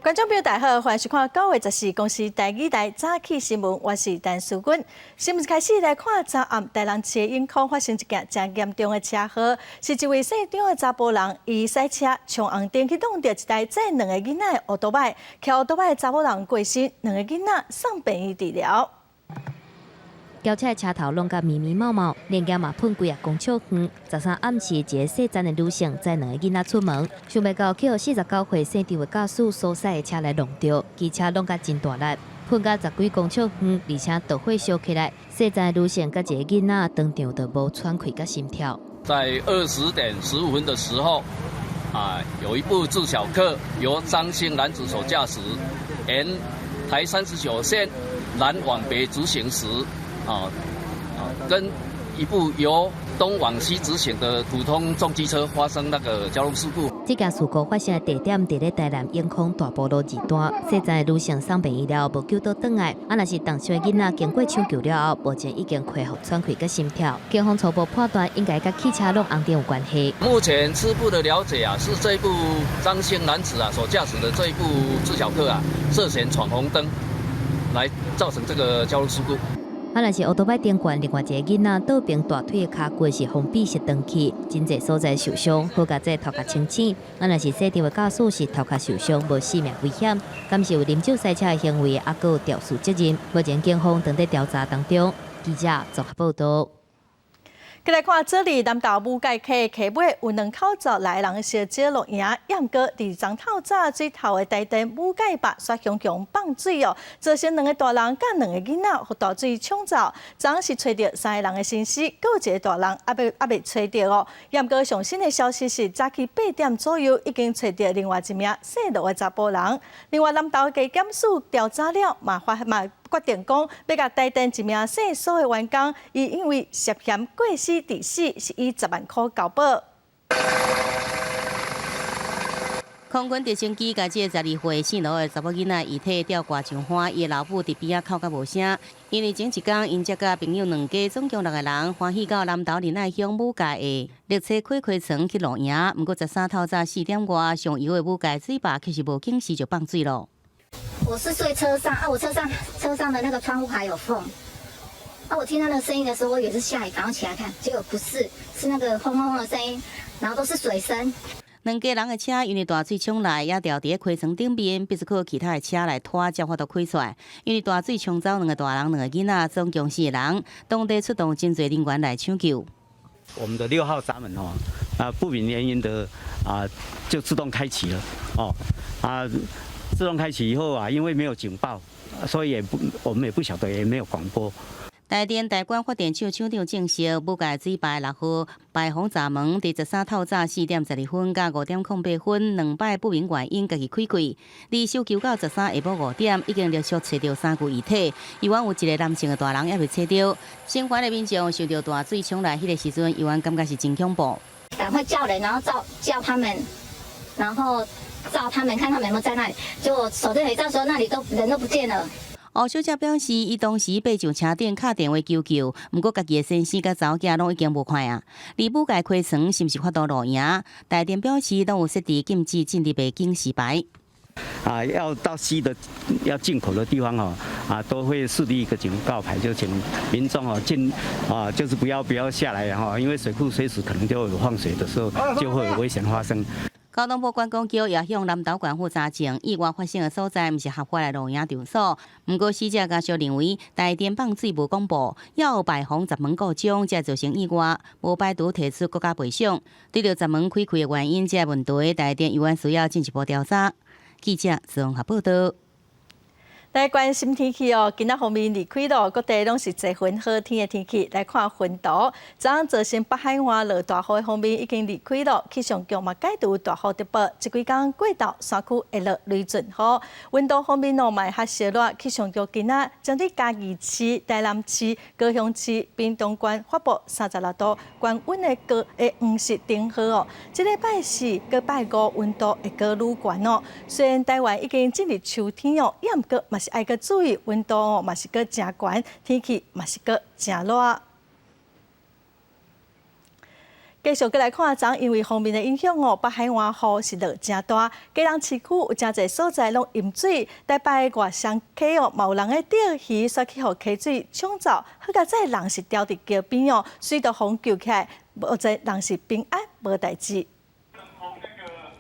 觀眾朋友大家好，歡迎收看9月14公視台語台早起新聞，我是陳淑君。新聞開始來看，昨暗台南市永康發生一件誠嚴重的車禍，是一位姓張的查埔人，伊駛車衝紅燈去挵著一台載兩個囡仔的歐多擺，騎歐多擺的查某人過身，兩個囡仔送病院治療。轎車的車頭挵甲密密麻麻，連件嘛噴幾仔公尺遠。13暗時，一个姓陳的女性載兩個囡仔出門，想袂到去予49歲姓張的駕駛所駛的車來挵著，機車挵甲真大力，噴甲十幾公尺遠，而且著火燒起來。姓陳的女性佮一个囡仔當場就無喘氣佮心跳。在20點15分的時候，啊，有一部自小客由張姓男子所駕駛，沿台39線南往北直行時，啊啊，跟一部由東往西直行的普通重機車發生那個交通事故。這件事故發生的地點佇咧台南永康大埔路二段，姓陳的女性送病院了後無救倒轉來，啊，若是重傷的囡仔經過搶救了後，目前已經恢復喘氣佮心跳。警方初步判斷應該佮汽車挵紅燈有關係。目前初步的了解啊，是這一部張姓男子啊所駕駛的這一部自小客啊，涉嫌闖紅燈，來造成這個交通事故。啊，若是歐多擺頂懸另外一個囡仔倒爿大腿的跤骨是封閉式斷去，真濟所在受傷，好佳哉頭殼清醒。啊，若是姓張的駕駛是頭殼受傷，無性命危險，敢是有啉酒駛車的行為，猶閣有肇事責任。目前警方正佇調查當中。記者綜合報道。繼來看這裡南投武界溪溪尾有兩口十來人相借露營，毋過佇昨透早水頭的台電武界壩煞雄雄放水哦，造成兩个大人佮兩个囡仔予大水沖走。昨是揣著三个人的身屍，閣有一个大人猶未揣著哦。毋過上新的消息是，早起8點左右已經揣著另外一名姓羅的查埔人。另外南投地檢署調查了，嘛發嘛決定講，欲共台電一名姓蘇的員工，伊因為涉嫌過失致死，是以10萬箍交保。空軍直升機共這個12歲姓羅的查某囡仔遺體吊掛上岸，伊的老母佇邊仔哭甲無聲。因為前一工，𪜶才佮朋友兩家總共六個人歡喜到南投仁愛鄉武界的綠車溪溪床去露營。毋過13透早4點外，上游的武界水壩卻是無警示就放水咯。我是睡車上啊，我車上的那個窗戶還有縫。啊，我聽到那個聲音的時候，我也是嚇一跳，起來看，結果不是，是那個轟轟轟的聲音，然後都是水聲。兩家人的車因為大水沖來，也牢佇咧溪床頂面，必須靠其他的車來拖，才法度開出來。因為大水沖走兩個大人、兩個囡仔，總共四個人，當地出動真濟人員來搶救。我們的6號閘門哦，啊不明原因的啊就自動開啟了哦，啊自動開啟以後啊，因為沒有警報，所以也不我們也不曉得，也沒有廣播。台電大觀發電廠廠長證實，武界水壩6號排洪閘門佇13透早4點12分佮5點08分兩擺不明原因家己開啟。離搜救到13下晡5點，已經陸續揣著三具遺體，猶原有一个男性的大人猶未揣著。生還的民眾受著大水沖來彼个時陣，猶原感覺是真恐怖。趕快叫人，然後照叫他們，然後照他們，看他們有沒有在那裡。結果手電筒一照，時候那裡都人都不見了。吳小姐表示，伊當時爬上車頂敲電話求救，毋過家己的先生佮查某囝攏已經無看啊。而武界溪床是毋是法度露營？台電表示，攏有設置禁止進入的警示牌。啊，要到溪的要進口的地方哦，啊，都會設立一個警告牌，就請民眾哦進啊，就是不要下來哈，因為水庫隨時可能就有放水的時候，就會有危險發生。交通部觀光局也向南投縣府查證，意外發生的所在毋是合法的露營場所。毋過死者家屬認為，台電放水無廣播，猶有排洪閘門故障，才造成意外，無排除提出國家賠償。對著閘門開啟的原因這個問題，台電猶原需要進一步調查。記者綜合報道。來關心天氣哦，今仔方面離開咯，各地攏是多雲好天的天氣。來看雲圖，昨昏造成北海岸落大雨的方面已經離開咯，氣象局嘛解除大雨特報，這幾工過晝山區會落雷陣雨。溫度方面哦，嘛會較燒熱，氣象局今仔針對嘉義市、台南市、高雄市、屏東縣發布36度高溫的高的黃色燈號哦。這禮拜四、閣拜五溫度會閣愈懸哦。雖然台灣已經進入秋天哦，毋過嘛是愛閣注意溫度哦，嘛是閣誠懸，天氣嘛是閣誠熱。繼續閣來看，昨因為鋒面的影響哦，北海岸雨是落誠大，基隆市區有誠濟所在攏淹水。台北外雙溪哦，嘛有人咧釣魚，煞去予溪水沖走，好佳哉人是牢佇橋邊哦，水都予救起來，無濟人是平安無代誌。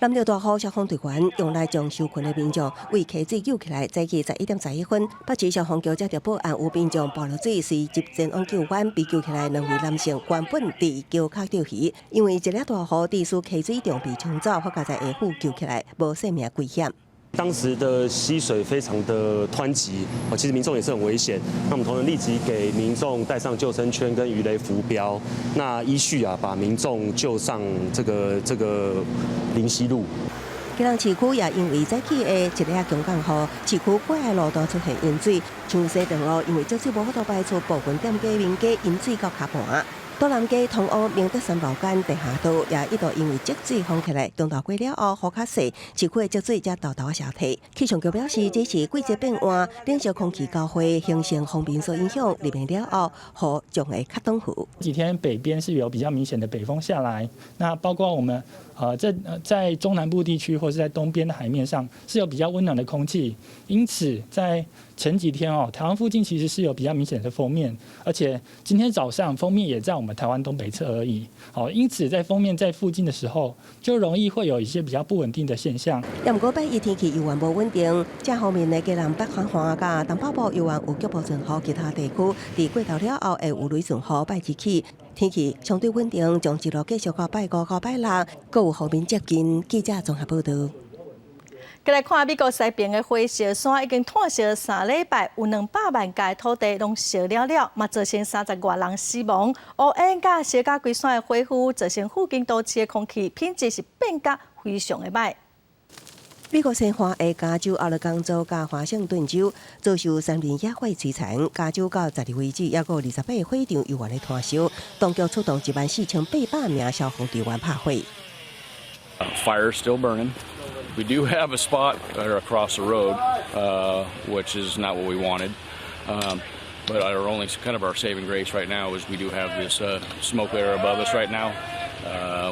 南投大雨，消防隊員用來將受困的民眾對溪水救起來。早起11點11分，北市消防局接到報案，有民眾跋落水，隨即前往救援，被救起來兩位男性原本佇橋跤釣魚，因為一粒大雨，致使溪水中被沖走，好佳哉下昏救起來，無性命危險。當時的溪水非常的湍急，哦，其實民眾也是很危險。那我們同仁立即給民眾戴上救生圈跟魚雷浮標，那依序啊把民眾救上這個林溪路。基隆市區也因為早起的一粒強降雨，市區幾个路段出現淹水，像西長路因為積水無法度排出，部分店家民家淹水到跤盤。多南街通往明德三路間地下道也一度因為積水封起來，中晝過了後雨較細，市區的積水才沓沓仔消退。氣象局表示，這是季節變換、冷熱空氣交匯形成鋒面所影響，入暝了後雨將會較轉雨。幾天北邊是有比較明顯的北風下來，那包括我們這在中南部地區或是在東邊的海面上是有比較溫暖的空氣，因此在前幾天哦，台灣附近其實是有比較明顯的鋒面，而且今天早上鋒面也在我們台灣東北側而已。好，因此在鋒面在附近的時候，就容易會有一些比較不穩定的現象。也毋過拜一天氣猶原無穩定，這方面的基隆北海岸佮東北部猶原有局部陣雨，其他地區佇過晝了後會有雷陣雨。拜二起天氣相對穩定，將一路繼續到拜五到拜六，閣有鋒面接近。記者綜合報道。閣來看美國西爿的火燒山已經湠燒3禮拜，有200萬甲土地攏燒了了，嘛造成30外人死亡。烏煙佮燒甲規山的火雲，造成附近都市的空氣品質是變甲非常的䆀。美國西岸的加州、奧勒岡州佮華盛頓州遭受山林野火摧殘，加州到十二為止，猶閣有28個火場猶原咧湠燒，當局出動14,800名消防隊員拍火。 Fire still burning. We do have a spot across the road, which is not what we wanted. But our only kind of our saving grace right now is we do have this smoke layer above us right now,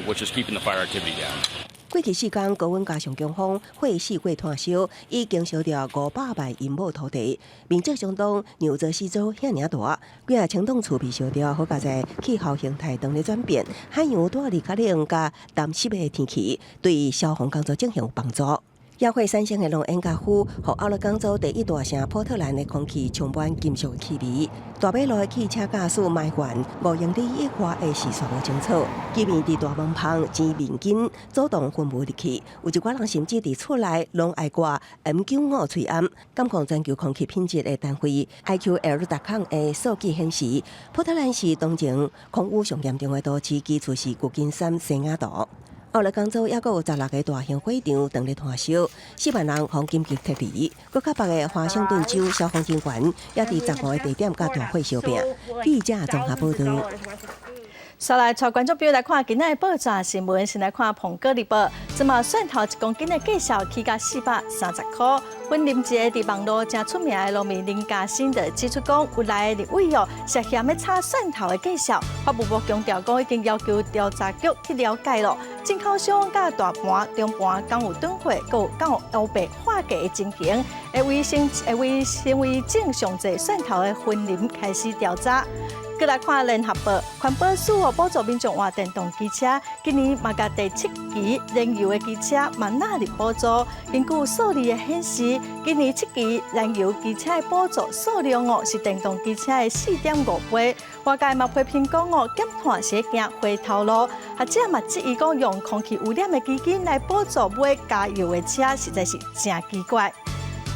which is keeping the fire activity down. 過去4工高溫加上強風，火四過湠燒，已經燒掉500萬英畝土地，面積相當紐澤西州遐爾大。幾若千棟厝被燒掉，好佳哉氣候形態當咧轉變，海洋帶來較冷佮乾濕的天氣，對消防工作進行有幫助。野火產生的濃煙佮霧，予奧勒岡州第一大城波特蘭的空氣充滿金屬氣味。大馬路的汽車駕駛埋怨5英里以外的視線無清楚。居民佇大門旁剪面巾，阻擋噴霧入去。有一寡人甚至佇厝內攏愛掛 M95喙罨，監控全球空氣品質的單位 IQL.com 的數據顯示，波特蘭是當前空污上嚴重的都市，其次是舊金山、西雅圖。奧勒岡州猶閣有16個大型火場當咧湠燒，4萬人予緊急撤離。閣較北的華盛頓州消防人員也佇15個地點佮大火相拚。記者綜合報道。煞來帶觀眾朋友來看今仔的報紙新聞，先來看《蘋果日報》。這馬蒜頭1公斤的價數起價430塊。雲林一个佇網路誠出名的農民林嘉欣就指出講，有來的立委哦，涉嫌欲炒蒜頭的價數，法務部強調講已經要求調查局去了解囉。進口商佮大盤、中盤敢有囤貨，閣有敢有烏白喊價的情形，會為種上濟蒜頭的雲林開始調查。閣來看聯合報，環保署哦補助民眾換電動機車，今年嘛共第七期燃油的機車嘛納入補助。根據數字的顯示，今年七期燃油機車的補助數量哦是電動機車的4.5倍。外界嘛批評講哦，減碳是行回頭路，學者嘛質疑講用空氣污染的基金來補助買加油的車，實在是誠奇怪。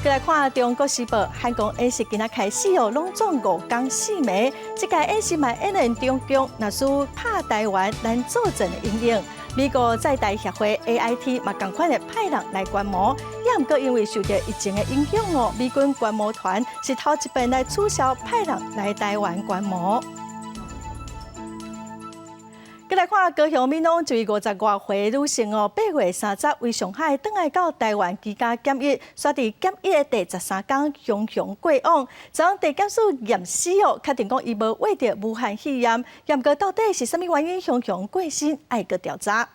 閣來看《中國時報》，漢光演習今仔開始哦，攏總5工4暝，這屆演習嘛演練中共，若是拍台灣難作戰的因應。美國在台協會 AIT 嘛仝款的派人來觀摩，也毋過因為受著疫情的影響哦，美軍觀摩團是頭一遍來取消派人來台灣觀摩。閣來來看高雄美濃一位五十外歲女性哦，8月30為上海轉來到台灣居家檢疫，煞佇檢疫的第13天雄雄過往，昨昏地檢署驗屍哦，確定講伊無罹著武漢肺炎，毋過到底是啥物原因雄雄過身，愛閣調查。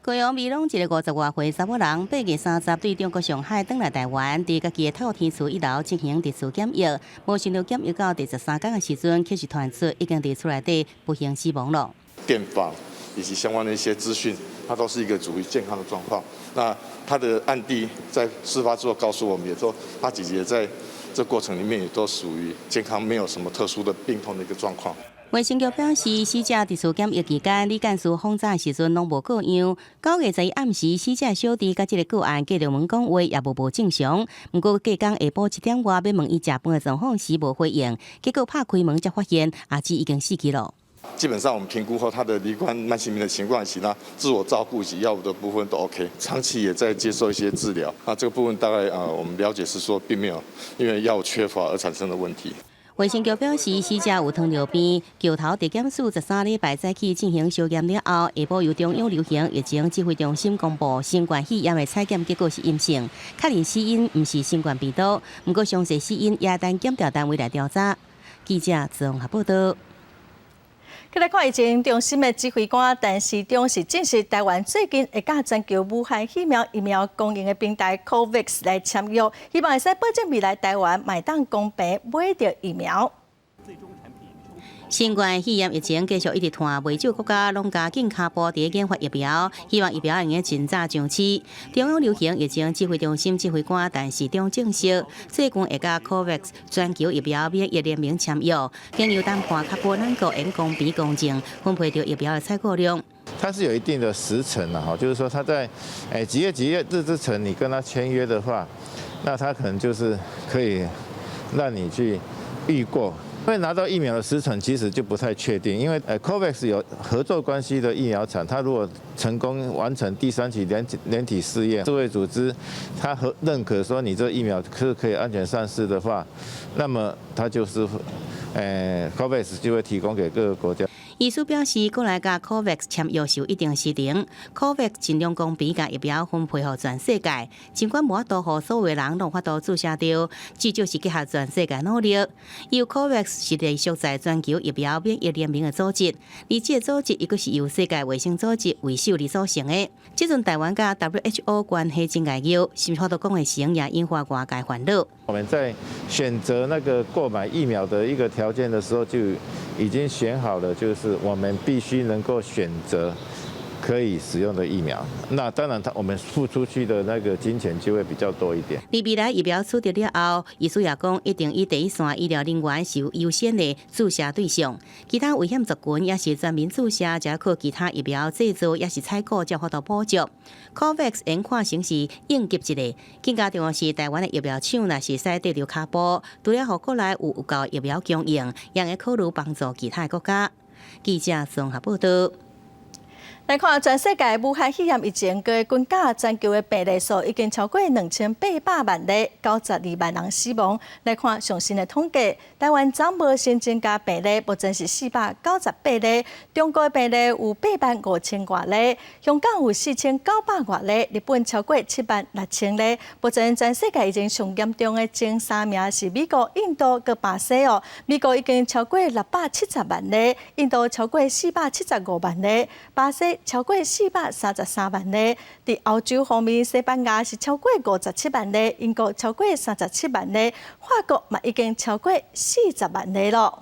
高雄美濃一個五十外歲查某人，8月30對中國上海轉來台灣，佇家己的透天厝一樓進行特殊檢疫，無想到檢疫到第13天的時陣，卻是傳出已經佇厝內底不幸死亡了。電訪以及相關的一些資訊，它都是一個處於健康的狀況。那他的案弟在事發之後告訴我們，也說他姐姐在這過程裡面也都屬於健康，沒有什麼特殊的病痛的一個狀況。衛生局表示，死者佇厝檢疫期間，李幹事訪查的時陣攏無過樣。9月11暗時，死者小弟佮這個個案隔著門講話也無無正常。毋過隔工下晡7點外欲問伊食飯的狀況時無回應，結果拍開門才發現阿姊已經死去了。基本上我們評估後，他的罹患慢性病的情況，其他自我照顧以及藥物的部分都 OK，長期也在接受一些治療。那這個部分大概啊，我們了解是說並沒有因為藥物缺乏而產生的問題。衛生局表示，死者有糖尿病，橋頭地檢署13禮拜早起進行相驗了後，下晡由中央流行疫情指揮中心公布新冠肺炎的採檢結果是陰性，確認死因毋是新冠病毒。毋過詳細死因也等檢調單位來調查。記者綜合報道。來看疫情中心的指揮官陳時中是證實，台灣最近會佮全球武漢肺炎疫苗供應的平台 COVAX 來簽約，希望會使保證未來台灣會當公平買著疫苗。新冠肺炎疫情繼續一直拖，袂少國家攏加緊跤步佇研發疫苗，希望疫苗會用盡早上市。中央流行疫情指揮中心指揮官陳時中證實，最近會佮 COVAX 全球疫苗免疫聯盟簽約，經由談判確保咱國會公平公正分配著疫苗的採購量。它是有一定的時程的哈，就是說他在幾月幾月日之前，你跟他簽約的話，那他可能就是可以讓你去預購。會拿到疫苗的時程其實就不太確定，因為COVAX 有合作關係的疫苗廠，它如果成功完成第三期人體試驗，世衛組織它和認可說你這疫苗是可以安全上市的話，那麼它就是COVAX 就會提供給各個國家。醫師表示，過來佮 COVAX 簽約是有一定時程，COVAX 盡量公平共疫苗分配予全世界，儘管無法度予所有人攏法度注射著，至少是結合全世界努力。由 COVAX 是隸屬在全球疫苗免疫聯盟的組織，而這個組織伊閣是由世界衛生組織為首而組成的。這陣台灣佮 WHO 關係真𠢕拗，是毋是法度講會成，也引發外界煩惱。我們在選擇那個購買疫苗的一個條件的時候，就已經選好了，就是我們必須能夠選擇可以使用的疫苗。那當然，他我們付出去的那個金錢就會比較多一點。而未來疫苗取得了後，醫師也講，一定以第一線醫療人員是優先的注射對象，其他危險族群也是全民注射，才靠其他疫苗製造也是採購才法度補足。COVAX 應看成是應急一個，更加重要是台灣的疫苗廠若是使綴著跤步，除了予國內有有夠疫苗供應，也會考慮幫助其他國家。記者綜合報道。來看全世界武漢肺炎疫情，閣增加全球的病例數已經超過2800萬例，92萬人死亡。來看上新的統計，台灣昨無新增加病例，目前是498例。中國的病例有8萬5千外例，香港有4900外例，日本超過7萬6千例。目前全世界疫情上嚴重的前三名是美國、印度佮巴西哦。美國已經超過670萬例，印度超過475萬例，巴西超過433萬例。佇歐洲方面，西班牙是超過57萬例，英國超過37萬例，法國嘛已經超過40萬例囉。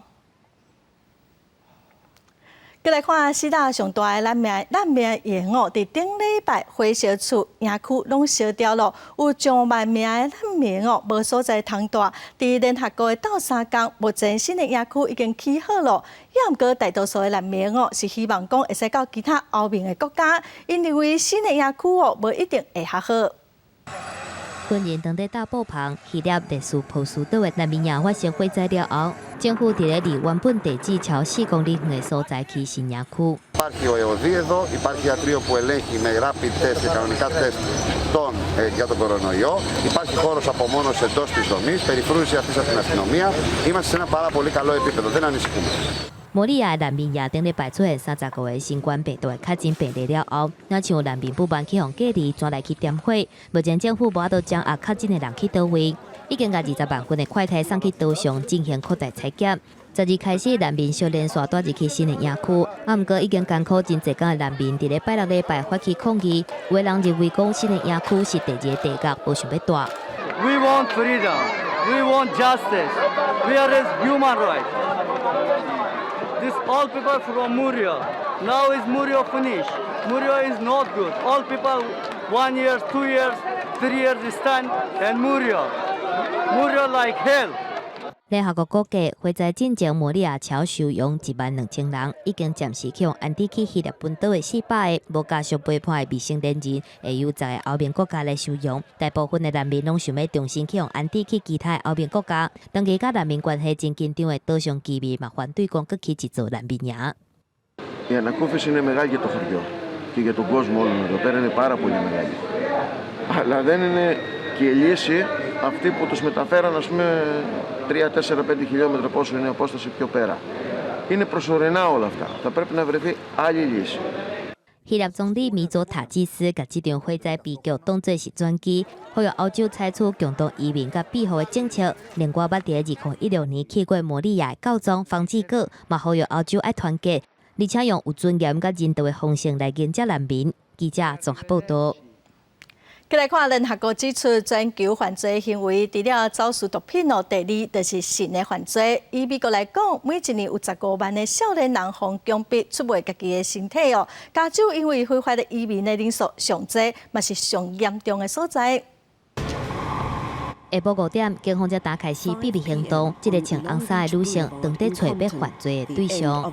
閣來看希臘上大的難民營哦，佇頂禮拜火燒厝營區攏燒掉囉，有上萬名的難民哦，無所在通蹛。佇聯合國的鬥相共，目前新的營區已經起好囉。也毋過大多數的難民哦，是希望講會使到其他歐盟的國家，𪜶認為新的營區哦，無一定會較好。軍人當佇搭布棚，希臘勒斯波斯島的難民營發生火災了後，政府佇咧離原本地址超4公里遠的所在起新營區。 Υπάρχει ο ΕΟΔΥ εδώ, υπάρχει ιατρείο που ελέγχει με rapid test και κανονικά τεστ για τον κορονοϊό. Υπάρχει χώρος απομόνωσης εντός της δομής, περιφρούρηση αυτής από την αστυνομία. Είμαστε σε ένα πάρα πολύ καλό επίπεδο, δεν ανησυχούμε. 摩利亞難民營頂禮拜出現35個新冠病毒的確診病例了後，若像難民不滿去予隔離，轉來去點火。目前政府無法度掌握確診的人去佗位，已經共20萬份的快篩送去島上進行擴大採檢。10日開始，難民小連續帶入去新的營區，啊，毋過已經艱苦真濟工的難民，佇咧拜六禮拜發起抗議，有的人認為講新的營區是第二個地獄，無想欲蹛。 We want freedom. We want justice. Where is human right? This all people from Moria. Now is Moria finished. Moria is not good. All people 1 year, 2 years, 3 years stand in Moria. Moria like hell. 聯合國估計，火災進前摩利亞橋收容1萬2千人，已經暫時去予安置去希臘本島的400個無家屬陪伴的未成年人，會由10個歐盟國家來收容。大部分的難民攏想欲重新去予安置去其他的歐盟國家。長期佮難民關係真緊張的島上居民嘛，反對講閣起一座難民營。 Η ανακούφιση είναι μεγάλη για το χωριό και για τον κόσμο όλον εδώ πέρα είναι πάρα πολύ μεγάλη. Αλλά δεν είναι και η λύση αυτή που τους μεταφέραν, ας πούμε, 3, 4, 5 χιλιόμετρα πόσο είναι η απόσταση πιο πέρα. Είναι προσωρινά όλα αυτά. Θα πρέπει να βρεθεί άλλη λύση. 希臘總理米佐塔基斯共這場火災悲劇當作是轉機，呼籲歐洲採取共同移民佮庇護的政策。另外，捌佇2016年去過摩利亞的教宗方濟各嘛，呼籲歐洲愛團結，而且用有尊嚴佮人道的方式來迎接難民。記者綜合報道。繼來看聯合國指出，全球犯罪行為除了走私毒品哦，第二就是性的犯罪。以美國來講，每一年有15萬的少年人予強迫出賣家己的身體哦。加州因為非法的移民的人數上濟，嘛是上嚴重的所在。下晡5點，警方才打開始秘密行動。這个穿紅衫的女性，當佇揣欲犯罪的對象。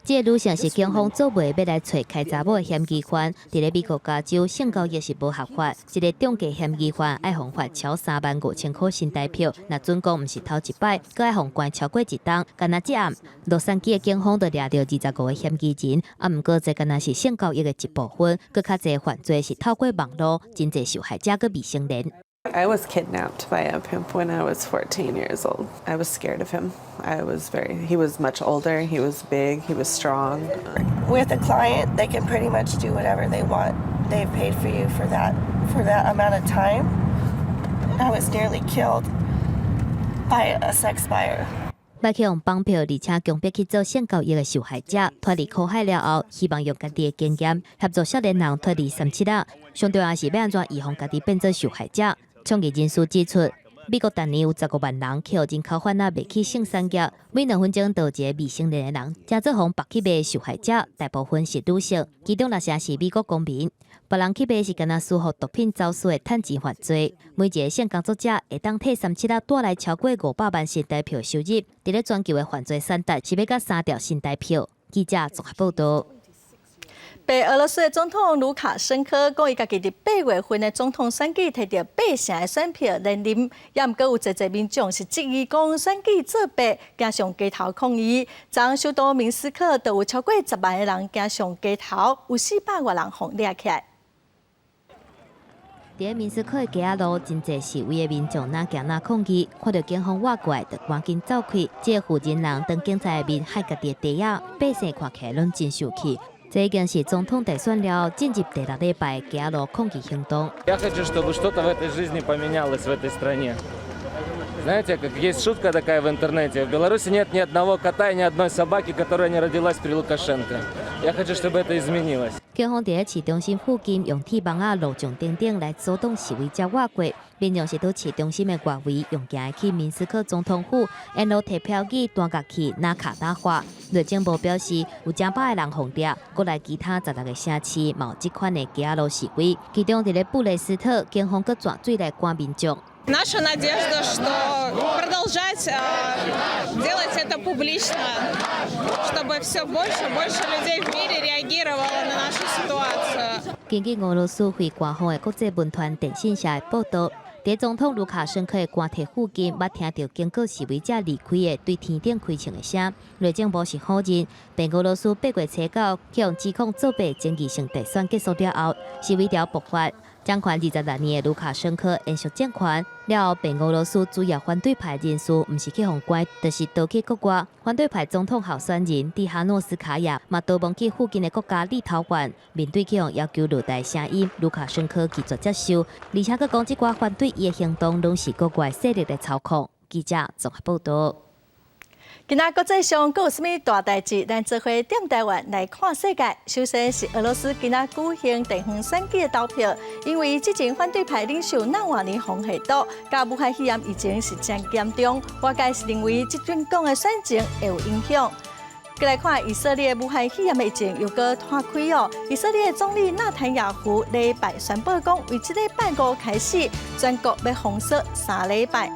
這个女性是警方做媒欲來揣開查某的嫌疑犯。佇咧美國加州，性交易是無合法。這个中介嫌疑犯愛予罰超3萬5千箍新台票，若準講毋是頭一擺，閣愛予關超過一冬。干焦這暗，洛杉磯的警方就掠著25個嫌疑人。啊，毋過這干焦是性交易的一部分，閣較濟犯罪是透過網路，真濟受害者閣未成年。 I was kidnapped by a pimp when I was 14 years old. I was scared of him. He was much older, he was big, he was strong. With a client, they can pretty much do whatever they want. They've paid for you for that amount of time. I was nearly killed by a sex buyer. 捌去予綁票，而且強迫去做性交易的受害者，脫離苦海了後，希望用家己的經驗協助少年人脫離三七仔。上重要是欲按怎預防家己變做受害者。統計人士指出，美國逐年有15萬人去予人口販仔賣去性產業，每2分鐘就有一個未成年的人，成做予縛去賣受害者，大部分是女性，其中六成是美國公民。縛人去賣是干焦符合毒品走私的趁錢犯罪。每一个性工作者會當替三七仔帶來超過500萬新台票收入。佇咧全球的犯罪產值是欲佮3兆新台票。記者綜合報道。白俄羅斯的總統盧卡申科講，伊家己佇8月份的總統選舉提著八成的選票連任，也毋過有濟濟民眾是質疑講選舉作弊，行上街頭抗議。昨首都明斯克就有超過10萬个人行上街頭，有400外人予掠起來。佇明斯克的街仔路，真濟示威的民眾若行若抗議，看著警方倚過來，就趕緊走開。這個負責人當警察的面害家己的袋仔，百姓看起來攏真受氣。這已經是總統大選了後進入第六禮拜街路抗議行動。 Я хочу, чтобы что-то в этой жизни поменялось в этой стране. Знаете, как есть шутка такая в интернете: в Беларуси нет ни одного кота и ни одной собаки, которая не родилась при Лукашенко. Я хочу, чтобы это изменилось. 警方佇咧市中心附近用鐵網仔、路障等等來阻擋示威者倚過。民眾是佇市中心的外圍用行去明斯克總統府，沿路提標語、彈樂器、拿卡打花。內政部表示，有成百個人予掠，閣來其他16個城市嘛有這款的街仔路示威。其中佇咧布雷斯特，警方閣轉水來趕民眾。 Наша надежда, что продолжать делать это публично, чтобы все больше и больше людей в мире реагировало на нашу ситуацию. 根據俄羅斯非官方的國際文傳電信社的報道，佇總統盧卡申科的官邸附近，捌聽著警告示威者離開的對天頂開槍的聲。內政部是否認，白俄羅斯8月初九去予指控作弊爭議性大選結束了後，示威潮爆發。掌權26年的盧卡申科延續政權了後，白俄羅斯主要反對派人士毋是去予關，就是逃去國外。反對派總統候選人蒂哈諾斯卡亞嘛逃亡去附近的國家立陶宛，面對去予要求落台聲音，盧卡申科拒絕接受，而且閣講這寡反對伊的行動攏是國外勢力來操控。記者綜合報道。今仔國際上閣有啥物大代誌？咱做伙踮台灣來看世界。首先是俄羅斯今仔舉行地方選舉的投票，因為之前反對派領袖納瓦尼予下毒，佮武漢肺炎疫情是真嚴重，外界是認為這陣講的選情會有影響。閣來看以色列武漢肺炎疫情又閣拖開哦。以色列總理納坦雅胡禮拜宣布講，為這禮拜五開始，全國欲封鎖3禮拜。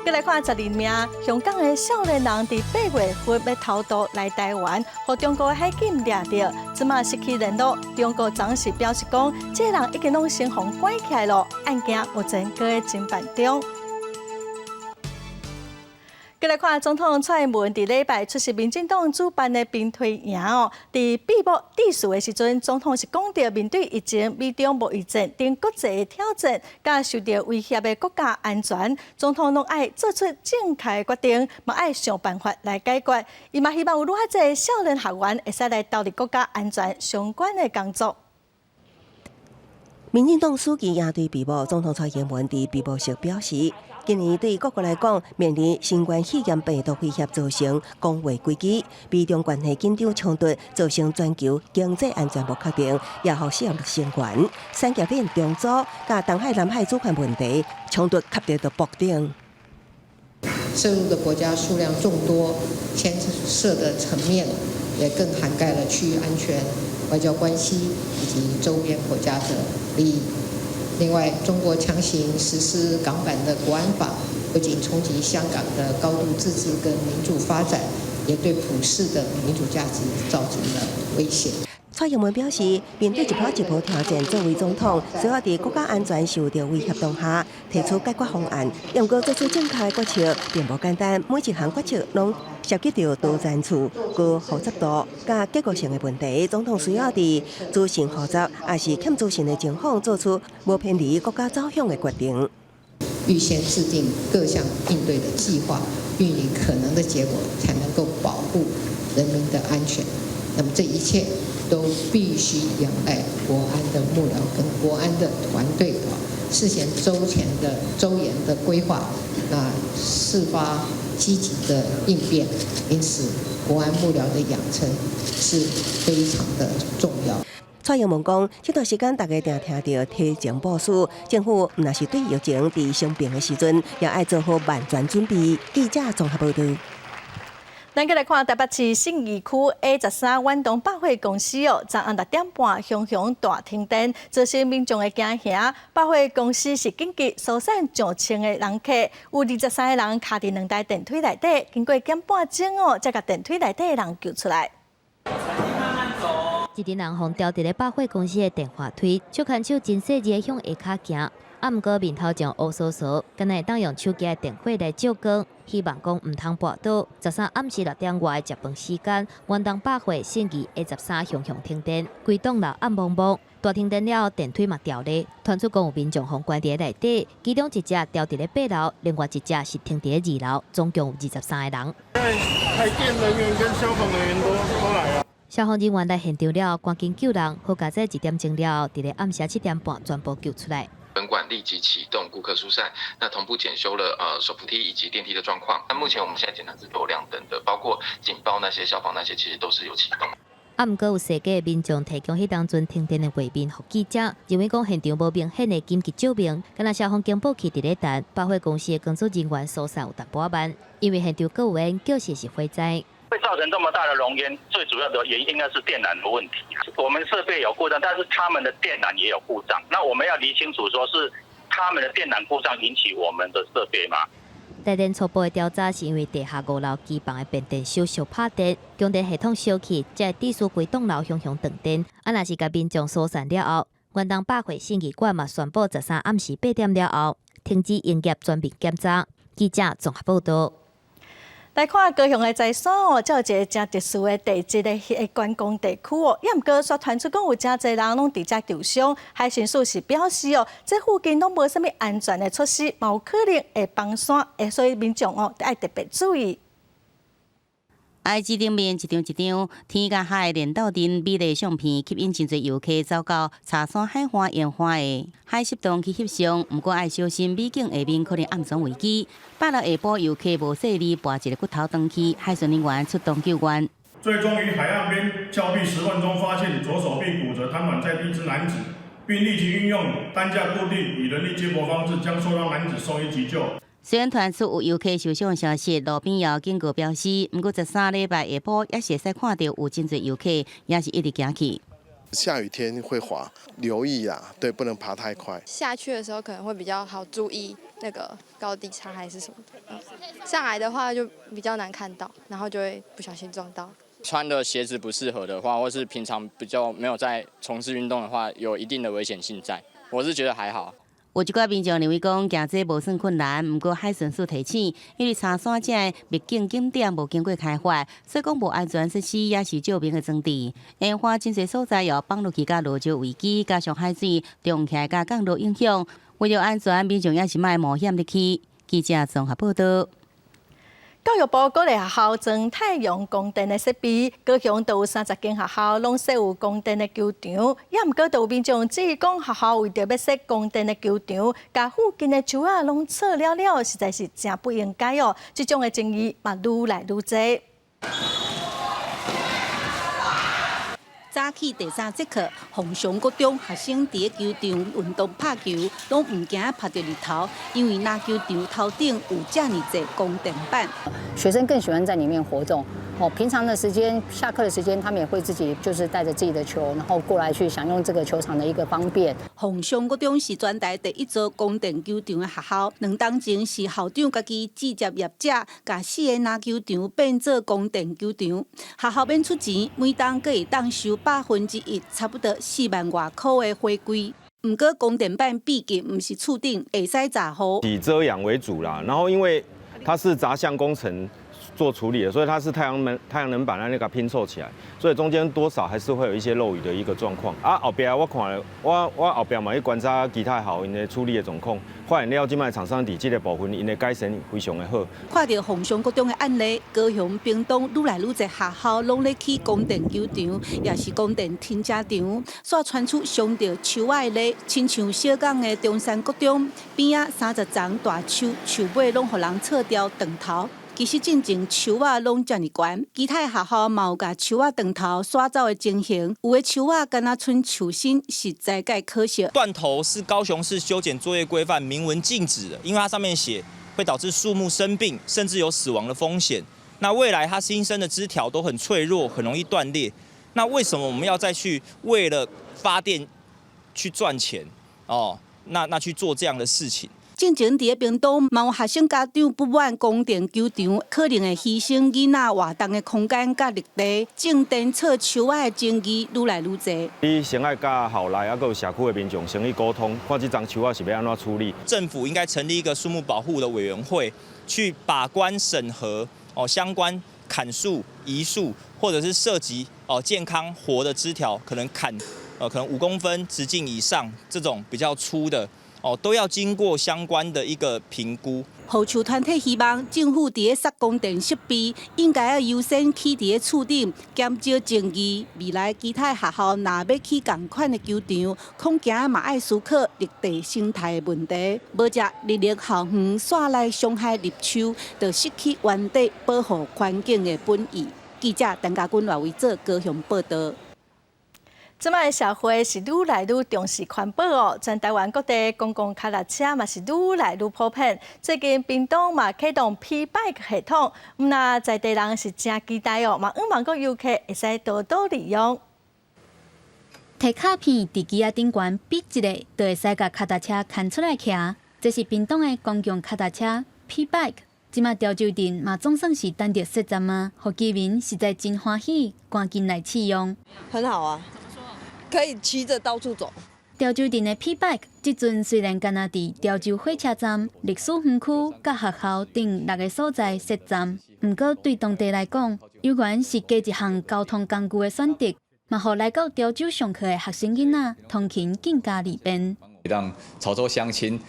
閣來看12名香港的少年人，佇8月份欲偷渡來台灣，予中國海警掠著，這馬失去聯絡。中國當時表示講，這个人已經攏先予關起來囉，案件目前閣咧偵辦中。閣來看總統蔡英文佇禮拜出席民進黨主辦的兵推營哦，佇閉幕致辭的時陣，總統是講著面對疫情、美中貿易戰等國際的挑戰，佮受著威脅的國家安全，總統攏愛做出正確的決定，嘛愛想辦法來解決。伊嘛希望有愈較濟少年學員會使來投入國家安全相關的工作。民進黨暑期營隊閉幕，總統蔡英文佇閉幕式表示，今年對各國來講，面臨新冠肺炎病毒威脅造成公衛危機，美中關係緊張衝突造成全球經濟安全無確定，也予失業率升懸，產業鏈重組，佮東海、南海主權問題衝突確定到爆頂。涉入的國家數量眾多，牽涉的層面也更涵蓋了區域安全、外交關係以及周邊國家的利益。另外，中國強行實施港版的國安法，不僅衝擊香港的高度自治跟民主發展，也對普世的民主價值造成了威脅。蔡英文表示，面對一波一波挑戰，作為總統，需要佇國家安全受著威脅當下，提出解決方案。毋過做出正確的決策並無簡單，每一項決策攏涉及著多層次、高複雜度、佮結構性的問題。總統需要佇資訊複雜，抑是欠資訊的情況，做出無偏離國家走向的決定。預先制定各項應對的計劃，預擬可能的結果，才能夠保護人民的安全。那麼這一切都必須仰賴國安的幕僚跟國安的團隊啊，事先周全的、周延的規劃，那事發積極的應變。因此，國安幕僚的養成是非常的重要。蔡英文講，這段時間大家定聽著提前部署，政府毋但是對疫情佇生病的時陣，也愛做好萬全準備。記者綜合報道。咱閣來看台北市信義區 A13遠東百貨公司哦，昨暗6點半熊熊大停電，造成民眾的驚嚇。百貨公司是緊急疏散上千个人客，有23個人卡佇兩台電梯內底，經過減半鐘哦，才共電梯內底的人救出來。一陣人予吊佇咧百貨公司的電滑梯，手牽手真細膩向下跤行。啊，毋過面頭前烏趖趖，敢若會當用手機的電火來照光，希望講毋通跋倒。13暗時6點外食飯時間，遠東百貨信義 A13熊熊停電，規棟樓暗濛濛。大停電了後，電梯嘛掉咧，傳出講有民眾予關佇內底，其中一隻吊佇咧8樓，另外一隻是停佇咧2樓，總共有23個人。台電人員跟消防人員都來啊。消防人員來現場了後，趕緊救人，好佳哉1點鐘了後，佇咧暗時7點半全部救出來。本館立即啟動顧客疏散，那同步檢修了手扶梯以及電梯的狀況。那目前我們現在檢查是有亮燈的，包括警報那些、消防那些，其實都是有啟動。啊，毋過有踅過民眾提供彼當陣停電的畫面，予記者認為講現場無明顯的緊急照明，敢若消防警報器佇咧彈，百貨公司的工作人員疏散有淡薄仔慢，因為現場閣有煙，叫是火災。會造成這麼大的濃煙，最主要的原因應該是電纜的問題。我們設備有故障，但是他們的電纜也有故障。那我們要釐清楚，說是他們的電纜故障引起我們的設備嗎？台電初步的調查是因為地下5樓機房的變電所燒拍電，供電系統燒去，才會致使規棟樓熊熊斷電。啊，若是共民眾疏散了後，遠東百貨信義館嘛宣布13暗時8點了後停止營業，全面檢查。記者綜合報道。來看高雄的柴山哦，這有一个誠特殊的地質的彼个觀光地區哦。也毋過煞傳出講有誠濟人攏佇遮受傷，海巡署是表示哦，這附近攏無啥物安全的措施，嘛有可能會崩山，所以民眾哦愛特別注意。 IG 頂面一張一張天佮海連鬥陣美麗相片，吸引真濟遊客走到柴山海岸沿岸的海蝕洞去翕相。毋過愛小心，美景下面可能暗藏危機。拜六下晡遊客無細膩，跋一个骨頭轉去，海巡人員出動救援。最終於海岸邊峭壁石縫中發現左手臂骨折癱軟在地之男子，並立即運用擔架固定以人力接駁方式將受傷男子送醫急救。雖然傳出有遊客受傷的消息，路邊也有警告標示。毋過13禮拜下晡，猶是會使看著有真濟遊客，猶是一直行去。下雨天會滑，留意啊，對，不能爬太快。下去的時候可能會比較好注意那個高低差還是什麼的，上來的話就比較難看到，然後就會不小心撞到。穿的鞋子不適合的話，或是平常比較沒有在從事運動的話，有一定的危險性在。我是覺得還好。有一寡民眾認為講行這無算困難，毋過海巡署提醒，因為柴山這个秘境景點無經過開發，所以講無安全設施也是照明的裝置。沿岸真濟所在有放落去佮落石危機，加上海水漲起來佮降落影響，為著安全，民眾也是莫冒險入去。記者綜合報道。教育部鼓勵學校裝太陽光電的設備，高雄都有30間學校攏設有光電的球場，也毋過都有民眾質疑講學校為著欲設光電的球場，共附近的樹仔攏切了了，實在是誠不應該哦。這種的爭議嘛愈來愈濟。早起第三節課，鳳翔國中學生佇咧球場運動拍球，攏毋驚曬著日頭，因為籃球場頭頂有遮爾濟光電板。學生更喜歡在裡面活動。哦，平常的時間，下課的時間，他們也會自己就是帶着自己的球，然後過來去享用這個球場的一個方便。鳳翔國中是全台第一座光電球場的學校，兩冬前是校長家己直接業者，共四個籃球場變做光電球場。學校免出錢，每冬閣會當收1%，差不多4萬外箍的回饋。毋過光電板畢竟毋是厝頂會使閘雨，以遮陽為主啦。然後因為它是雜項工程做處理的，所以它是太陽能板那個拼湊起來，所以中間多少還是會有一些漏雨的一個狀況。啊，後壁我看我後壁嘛去觀察其他學校𪜶的處理的狀況，發現了這擺廠商佇這個部分𪜶的改善非常的好。看著鳳翔國中的案例，高雄、屏東愈來愈濟學校攏咧起光電球場，抑是光電停車場，煞傳出傷著樹仔的例，親像小港的中山國中邊仔30叢大樹，樹尾攏予人切掉斷頭。其實進前樹仔攏遮爾懸，其他學校嘛有共樹仔斷頭徙走的情形，有的樹仔干焦賰樹身，實在蓋可惜。斷頭是高雄市修剪作業規範明文禁止的，因為它上面寫會導致樹木生病，甚至有死亡的風險。那未來它新生的枝條都很脆弱，很容易斷裂。那為什麼我們要再去為了發電去賺錢？哦，那去做這樣的事情？進前佇咧屏東，嘛有學生家長不滿光電球場可能會犧牲囡仔活動的空間佮綠地，種電切樹仔的爭議愈來愈濟。你先愛佮校內猶閣有社區的民眾先去溝通，看這叢樹仔是欲按怎處理。政府應該成立一個樹木保護的委員會，去把關審核哦相關砍樹、移樹，或者是涉及哦健康活的枝條，可能砍可能5公分直徑以上這種比較粗的。哦，都要經過相關的一個評估。護樹團體希望政府佇咧設光電設備，應該要優先起佇咧厝頂，減少爭議。未來其他學校若欲起仝款的球場，恐驚嘛愛思考綠地生態的問題。無藉日立校園煞來傷害綠樹，就失去原底保護環境的本意。記者陳家軍、賴維哲高雄報道。這擺社會是愈來愈重視環保哦，全台灣各地公共跤踏車嘛是愈來愈普遍。最近屏東嘛啟動 P Bike 系統，毋但在地人是誠期待哦，嘛向望講遊客會使多多利用。提卡片佇機仔頂懸嗶一下，就會使共跤踏車牽出來騎。這是屏東的公共跤踏車 P Bike。這馬潮州鎮嘛總算是等著設站啊，予居民實在真歡喜，趕緊來試用。很好啊。可以騎著到處走。潮州鎮的 P Bike，這陣雖然干焦佇潮州火車站、歷史園區、佮學校等六个所在設站，毋過對當地來講，猶原是加一項交通工具的選擇，嘛予來到潮州上課的學生囡仔通勤更加利便。讓潮州鄉親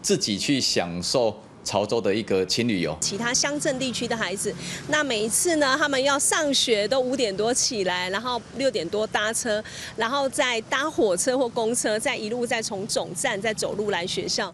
自己去享受潮州的一個輕旅遊。其他鄉鎮地區的孩子，那每一次呢，他們要上學都5點多起來，然後6點多搭車，然後再搭火車或公車，再一路再從總站再走路來學校。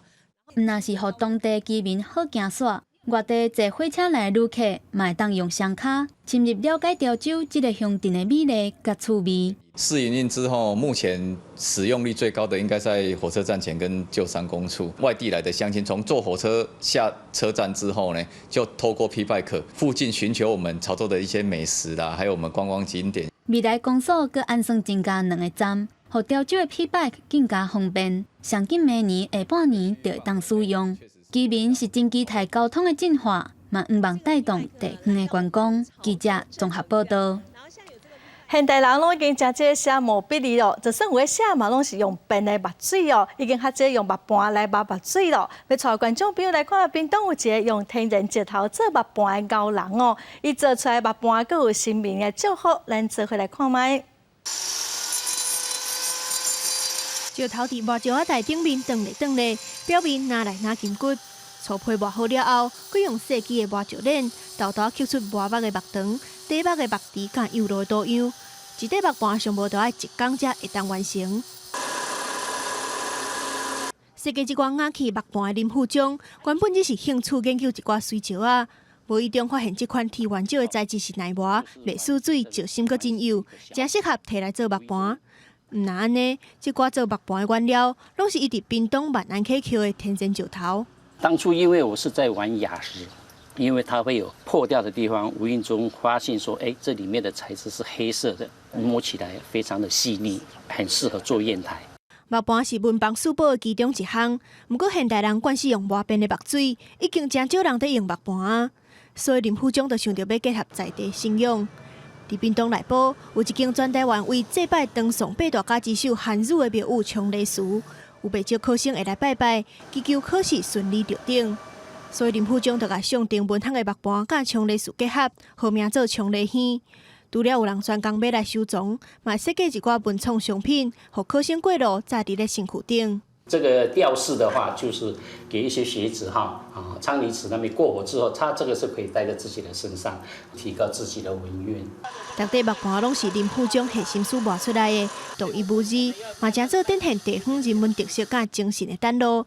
毋但是予當地居民好行煞，外地坐火車來的旅客嘛會當用雙跤深入了解潮州這个鄉鎮的美麗佮趣味。試營運之後，目前使用率最高的應該在火車站前跟舊山公處。外地來的鄉親從坐火車下車站之後呢，就透過 P Bike 附近尋求我們潮州的一些美食啦，還有我們觀光景點。未來公所閣按算增加兩个站，予潮州的 P Bike 更加方便。上緊明年下半年就會當使用。居民是真期待交通的進化，嘛向望帶動地方的觀光。記者綜合報道。現代人攏已經誠少寫毛筆字咯，就算有咧寫嘛，攏是用便的墨水哦，已經較少用目盤來抹墨水咯。欲帶觀眾朋友來看，屏東有一個用天然石頭做目盤的高人哦，伊做出來目盤閣有神明的祝福，咱做伙來看覓。石頭佇磨石仔台頂面斷咧斷咧，表面若來若筋骨。粗皮磨好了後，閣用細支的磨石鏈，沓沓刻出磨目的目腸、底目的目池佮幼鹿的圖樣。一塊目盤上無著愛一工才會當完成。設計這款瓦器目盤的林富忠，原本只是興趣研究一寡水石仔，無意中發現這款天然石的材質是耐磨、袂縮水、石心閣真幼，誠適合提來做目盤。毋但按呢，這寡做目盤的原料，攏是伊佇屏東萬安溪抾的天然石頭。當初因為我是在玩雅石，因為它會有破掉的地方，無意中發現說，哎，這裡面的材質是黑色的，摸起來非常的細膩，很適合做硯台。目盤是文房四寶的其中一項，毋過現代人慣勢用磨便的墨水，已經誠少人佇用目盤啊。所以林富忠就想著欲結合在地信仰。佇屏東內埔有一間全台灣為祭拜唐宋八大家之首韓愈的廟宇昌黎祠，有袂少考生會來拜拜，祈求考試順利著頂。所以林富忠就共上頂文行的目盤佮昌黎祠結合，號名做昌黎耳。除了有人專工欲來收藏，嘛設計一寡文創商品，予考生過路紮佇咧身軀頂。這個吊飾的話，就是給一些學子哈啊，昌黎祠那邊過火之後，他這個是可以帶在自己的身上，提高自己的文運。逐塊目盤攏是林富忠下心思磨出來的，獨一無二，嘛誠做展現地方人文特色佮精神的展露。毋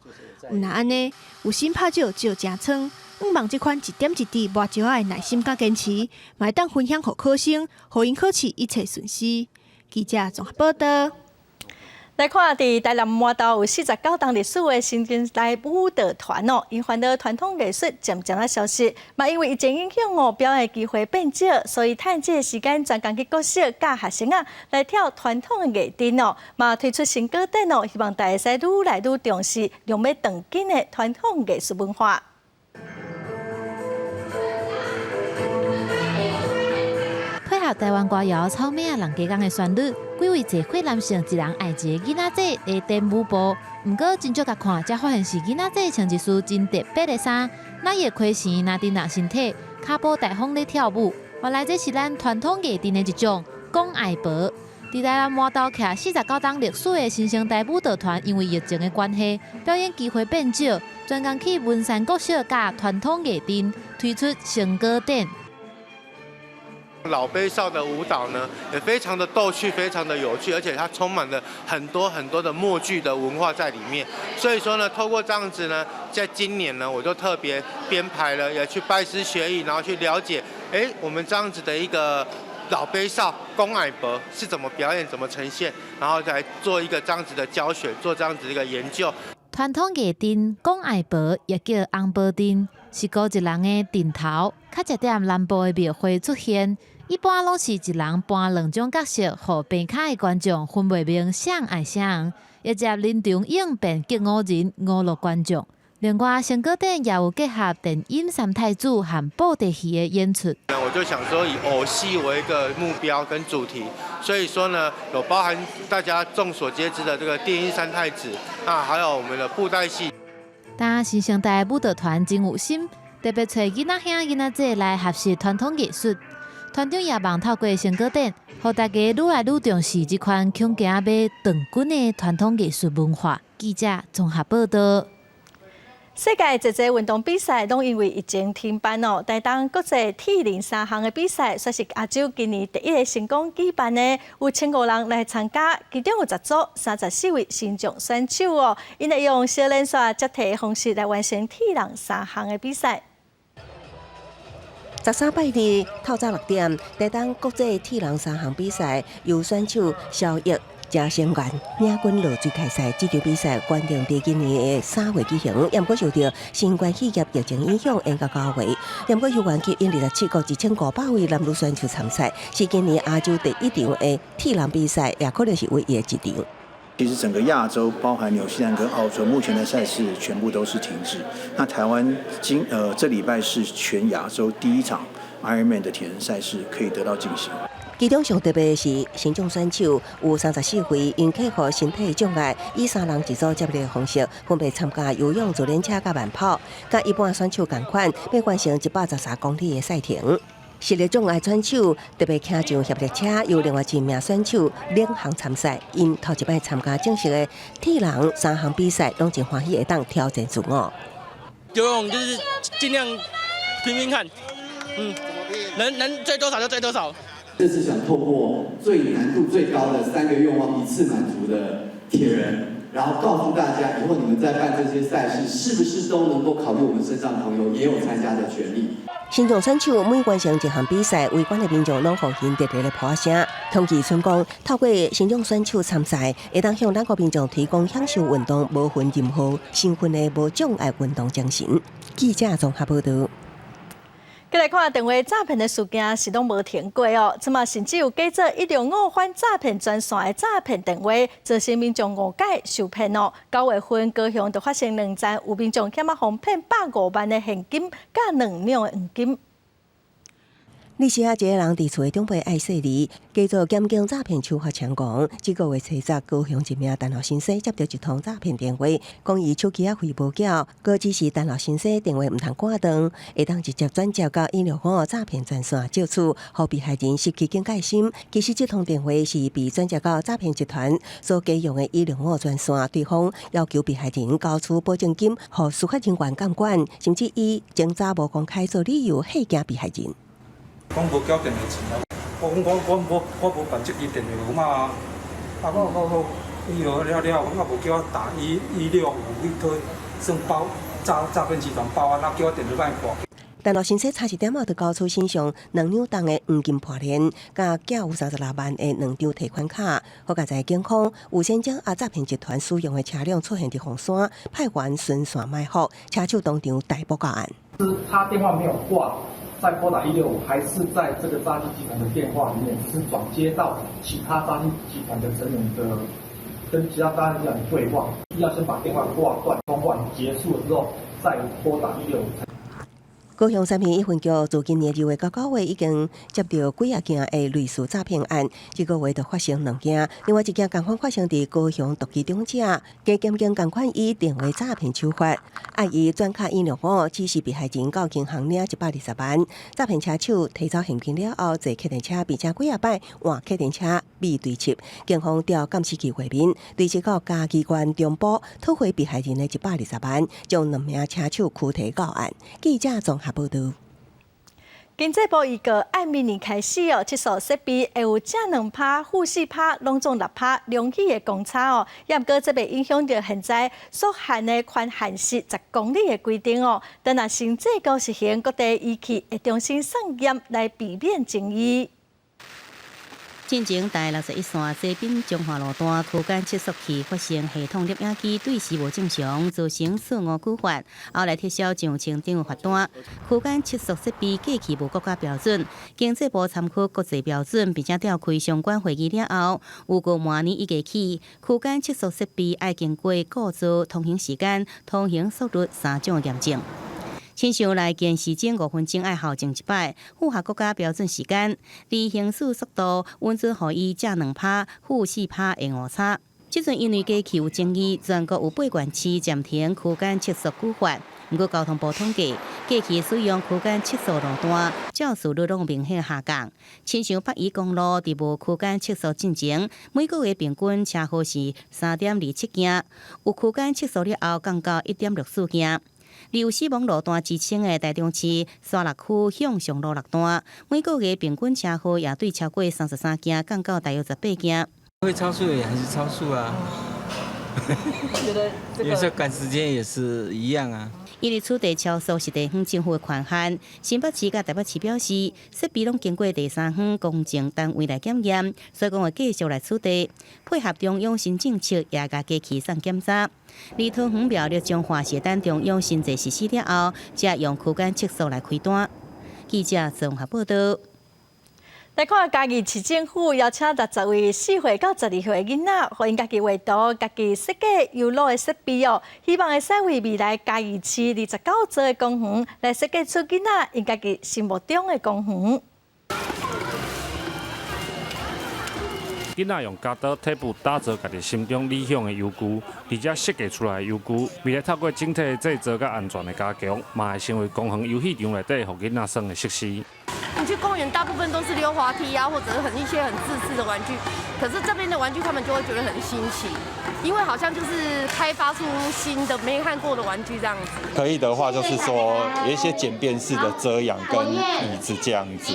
但按呢，有心拍石石成倉，向望這款一點一滴磨石仔的耐心佮堅持，嘛會當分享予考生，予𪜶考試一切順遂。記者綜合報道。來看，佇台南麻豆有49冬歷史的新生代舞蹈團哦，𪜶煩惱傳統藝術漸漸仔消失，嘛因為疫情影響哦，表演機會變少，所以趁這个時間專工去國小教學生仔來跳傳統的藝陣哦，嘛推出成果展哦，希望大家會使愈來愈重視用欲斷根的傳統藝術文化。配合台灣歌謠《草莓仔人家講》的旋律，幾位坐歲男性一人愛一個囡仔仔來顛舞步。毋過真少共看，才發現是囡仔仔穿一束真特別的衫，那伊的盔繩若佇人身體，跤步大方咧跳舞。原來這是咱傳統藝陣的一種講愛婆。佇台南麻豆徛49冬歷史的新生代舞蹈團，因為疫情的關係，表演機會變少，專工去文山國小教傳統藝陣，推出成果展。老背少的舞蹈呢，也非常的逗趣，非常的有趣，而且它充滿了很多很多的默劇的文化在裡面。所以說呢，透過這樣子呢，在今年呢，我就特別編排了，也去拜師學藝，然後去了解，哎，我們這樣子的一個老背少公矮伯是怎麼表演、怎麼呈現，然後來做一個這樣子的教學，做這樣子一個研究。傳統藝陣講愛婆，也叫紅婆陣，是古一人的陣頭，較捷踮南部的廟會出現。一般攏是一人扮兩種角色，予旁跤的觀眾分袂明誰愛誰，或者臨場應變激五人娛樂觀眾。另外，成果展也有結合電音三太子和布袋戲的演出。那我就想說以偶戲為一個目標跟主題，所以說呢，有包含大家眾所皆知的這個電音三太子，啊，還有我們的布袋戲。但新生代舞蹈團真有心，特別揣囡仔兄、囡仔姊來學習傳統藝術。團長也望透過成果展，予大家愈來愈重視這款恐驚欲斷根的傳統藝術文化。記者綜合報道。世界濟濟運動比賽攏因為疫情停辦哦。台東國際鐵人三項的比賽，煞是亞洲今年第一个成功舉辦的，有1500人來參加，其中有10組34位身障選手哦。𪜶會用小連線接替的方式來完成鐵人三項的比賽。13拜二透早6點，台東國際鐵人三項比賽由選手蕭奕、鄭成元領軍落水開賽。這場比賽原定佇今年的3月舉行，毋過受著新冠肺炎疫情影響，延到9月。毋過猶原吸引27國1500位男女選手參賽，是今年亞洲第一場的鐵人比賽，也可能是唯一的一場。其實整個亞洲，包含紐西蘭跟澳洲，目前的賽事全部都是停止。那台灣這禮拜是全亞洲第一場 Ironman 的鐵人賽事可以得到進行。其中上特別的是，身障選手有34位，𪜶克服身體障礙，以三人一組接力的方式，分別參加游泳、自輪車佮慢跑，佮一般選手仝款，欲完成113公里的賽程。視力障礙選手特別騎上協力車，由另外一名選手領銜參賽。𪜶頭一擺參加正式的鐵人三項比賽，攏真歡喜會當挑戰自我。游泳就是盡量拼拼看，能追多少就追多少。這次想透過最難度最高的三個願望一次滿足的鐵人，然後告訴大家，以後你們在辦這些賽事，是不是都能夠考慮我們身障朋友也有參加的權利？身障選手每完成一項比賽，圍觀的民眾攏予𪜶熱烈的拍聲。統計村講，透過身障選手參賽，會當向咱國民眾提供享受運動無分任何身份的無障礙運動精神。記者綜合報道。過來看電話詐騙的事件是攏無停過哦，這馬甚至有假做165反詐騙專線的詐騙電話，造成民眾誤解受騙哦。9月份高雄就發生兩宗，有民眾起碼予騙105萬的現金，佮2兩的黃金。你是啊，一個人佇厝的長輩愛細膩，假做檢警詐騙手法成功。這個月初十，高雄一名陳老先生接著一通詐騙電話，講伊手機仔費無繳，閣指示陳老先生電話毋通掛斷，會當直接轉接到165詐騙專線，借此予被害人失去警戒心。其實這通電話是被轉接到詐騙集團所使用的165專線，對方要求被害人交出保證金，予司法人員監管，甚至以偵查無公開做理由嚇驚被害人。講無繳電話錢啊！我講我無辦這支電話號碼啊！啊我伊落了了，講啊無叫我打165去討算報詐騙集團報案，啊叫我電話莫掛。陳老先生差一點仔就交出身上2兩重的黃金破鏈，佮寄有36萬的兩張提款卡。好佳哉警方有先將啊詐騙集團使用的車輛出現佇鳳山，派員循線埋伏，車手當場逮捕到案。是他電話沒有掛。在撥打165，還是在這個詐騙集團的電話裡面，是轉接到其他詐騙集團的成員的，跟其他詐騙集團的對話，要先把電話掛斷，通話結束了之後，再撥打一六五。高雄三民一分局自今年2月到9月已經接著幾仔件的類似詐騙案，這個月就發生兩件，另外一件仝款發生佇高雄獨居長者，加檢警仝款以電話詐騙手法，愛伊轉卡165，指示被害人到銀行領120萬，詐騙車手提走現金了後，坐客運車並且幾仔擺換客運車秘對切，警方調監視器畫面，追緝到嘉義縣中部討回被害人的120萬，將兩名車手拘提到案。記者綜合報道。經濟部預告，按明年開始哦，測數設備會有正2趴、負4趴，攏總6趴容許的公差哦。也毋過，這袂影響著現在所限的寬限時10公里的規定哦。等若新制度實行，各地儀器會重新算驗來避免爭議。進前台61線西濱中華路段區間測速器發現系統攝影機對時無正常，造成錯誤舉發，後來撤銷上清頂罰單。區間測速設備過去無國家標準，經濟部參考國際標準，並且召開相關會議了後，預告明年一月起，區間測速設備愛經過構造、通行時間、通行速率三種驗證。親像來電時鐘5分鐘愛校正一擺，符合國家標準時間。而行駛速度，允准予伊正2趴、-4趴的誤差。這陣因為過去有爭議，全國有八縣市暫停區間測速舉發。毋過交通部統計，過去使用區間測速路段，肇事率攏明顯下降。親像北宜公路佇無區間測速進前，每個月平均車禍是3.27件，有區間測速了後降到1.64件。而有死亡路段之稱的台中市沙鹿區向上路六段，每個月平均車禍也對超過33件降到大約18件。會超速也還是超速啊？覺得這個有時候趕時間也是一樣啊。因為取締超速是地方政府的權限，新北市佮台北市表示，設備攏經過第三方公證單位來檢驗，所以講會繼續來取締，配合中央新政策，也共機器送檢查。而桃園苗栗彰化是等中央新制實施了後，才用區間測速來開單。記者綜合報道。來看嘉義市政府邀請60位4歲到12歲的囡仔，予𪜶家己畫圖、家己設計遊樂的設備哦。希望會使為未來嘉義市29座的公園來設計出囡仔𪜶家己心目中的公園。囡仔用鉸刀、鐵布打造家己心中理想的遊具，而且設計出來的遊具，未來透過整體的製造佮安全的加強，嘛會成為公園遊戲場內底予囡仔耍的設施。你去公園，大部分都是溜滑梯啊，或者是很一些很自私的玩具。可是這邊的玩具，他們就會覺得很新奇，因為好像就是開發出新的沒看過的玩具這樣子。可以的話，就是說有一些簡便式的遮陽跟椅子這樣子。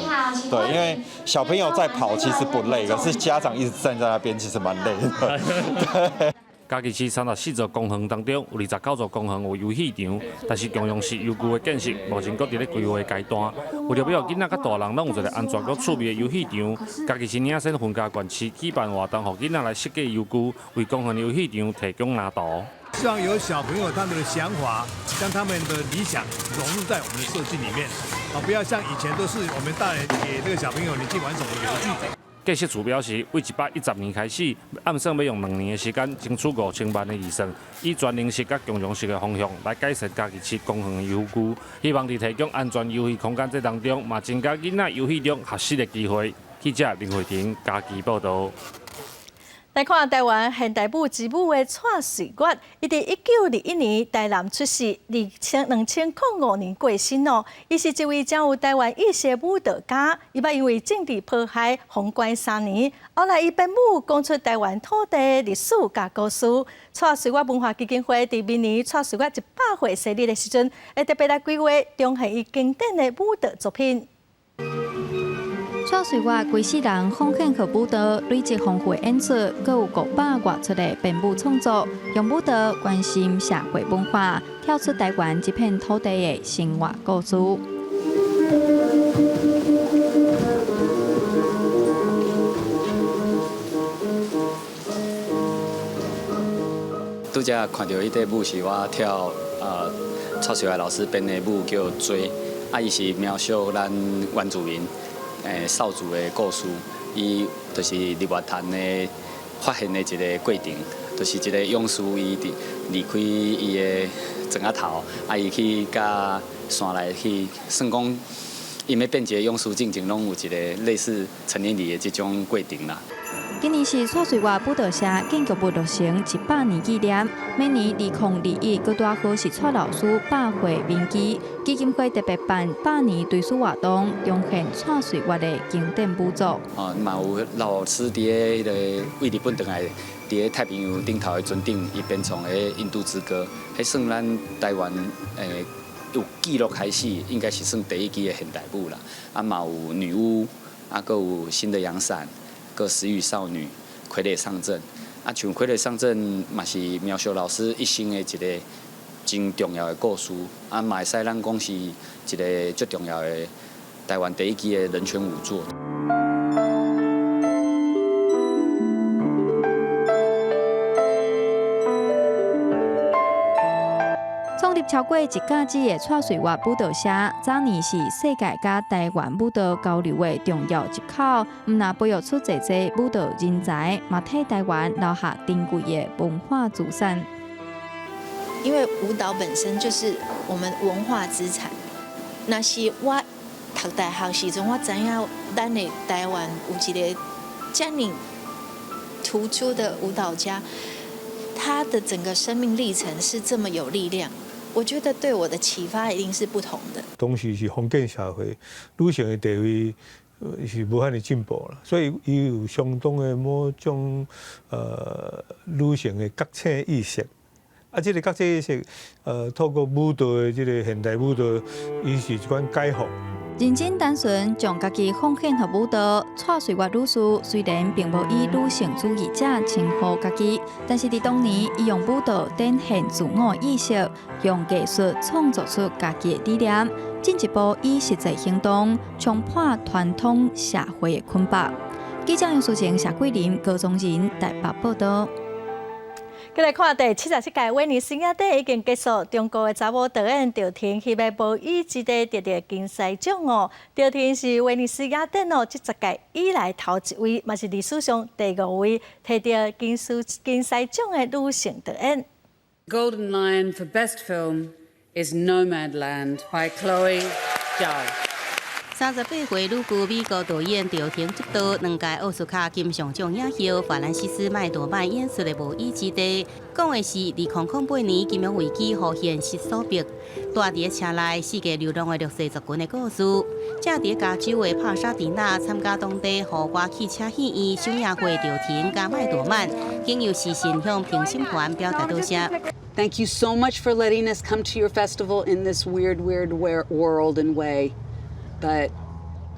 對，因為小朋友在跑其實不累，可是家長一直站在那邊，其實蠻累的。對。嘉義市34座公園當中，有29座公園有遊戲場，但是共用式遊具的建設目前閣佇咧規劃階段。為著欲予囡仔佮大人攏有一个安全閣趣味的遊戲場，嘉義市領先分家縣市舉辦活動，予囡仔來設計遊具，為公園遊戲場提供藍圖。希望有小朋友他們的想法，將他們的理想融入在我們的設計裡面，啊，不要像以前都是我們大人給這個小朋友你去玩什麼遊具。建設處表示，對110年開始，按算欲用2年的時間，爭取5000萬的預算，以全能式佮共融式的方向來改善嘉義市公園遊具，希望佇提供安全遊戲空間這當中，嘛增加囡仔遊戲中學習的機會。記者林慧婷嘉義報導。來看台灣現代舞之母的蔡瑞月，伊佇1921年台南出世，2005年過身哦。伊是一位真有台灣意識的舞蹈家，伊捌因為政治迫害封關3年，後來伊編舞講出台灣土地的歷史佮故事。蔡瑞月文化基金會佇明年蔡瑞月100歲生日的時陣，會特別來規劃重現伊經典的舞蹈作品。蔡瑞月規世人奉獻予舞蹈，累積豐富的演出，閣有500外齣的編舞創作，用舞蹈關心社會文化，跳出台灣這片土地的生活故事。拄才看著彼塊舞是我跳蔡瑞月老師編的舞叫做《追》，啊，伊是描述咱原住民。少族的故事，伊就是日月潭的發現的一個過程，就是一個勇士伊佇離開伊的庄仔頭，啊，伊去佮山內去，算講伊欲變一個勇士進前，攏有一個類似成年禮的這種過程啦。今年是蔡瑞月舞蹈社建築物落成100年紀念，每年2021閣拄好是蔡老師100歲銘記，基金會特別辦100年追思活動，重現蔡瑞月的經典舞作。哦，嘛有老師佇咧彼个對日本轉來，佇咧太平洋頂頭的船頂，伊編創的《印度之歌》，彼算咱台灣有記錄開始，應該是算第一支的現代舞啦。啊，嘛有女巫，啊，閣有新的陽傘。閣食魚少女、傀儡上陣，啊，像傀儡上陣嘛是描述老師一生的一個真重要的故事，啊，嘛會使咱講是一個足重要的台灣第一支的人權舞作。超過一甲子的蔡穗月舞蹈社，早年是世界佮台灣舞蹈交流的重要入口，毋但培育出濟濟舞蹈人才，嘛替台灣留下珍貴的文化資產。因為舞蹈本身就是我們文化資產。若是我讀大學時陣，我知影咱的台灣有一个遮爾突出的舞蹈家，他的整個生命歷程是這麼有力量，我覺得對我的啟發一定是不同的。當時是封建社會，女性的地位是無遐爾進步啦，所以伊有相當的某種女性的覺醒意識。啊，這個覺醒意識，透過舞蹈的這個現代舞蹈，伊是一款解放。認真單純，將家己奉獻予舞蹈。蔡穗月女士雖然並無以女性主義者稱呼家己，但是佇當年，伊用舞蹈展現自我意識，用藝術創造出家己的理念，進一步以實際行動衝破傳統社會的捆綁。記者楊淑晴、謝桂林、高宗仁台北報道。繼來看第77屆威尼斯影展已經結束，中國的查某導演趙婷彼欲無依之地得著金獅獎哦。趙婷是威尼斯影展哦，這10屆以來頭一位，嘛是歷史上第五位提著金獅獎的女性導演。 Golden Lion for Best Film is Nomadland by Chloe Zhao。38歲旅居美國導演趙婷執導兩屆奧斯卡金像獎影后法蘭西斯麥朵曼演出的《無依之地》，講的是2008年金融危機予現實所逼，蹛佇咧車內四界流浪的弱勢族群的故事。正佇加州的帕薩迪納參加當地戶外汽車戲院首映會，趙婷佮麥朵曼經由視訊向評審團表達多謝。 Thank you so much for letting us come to your festival in this weird, weird world and way. But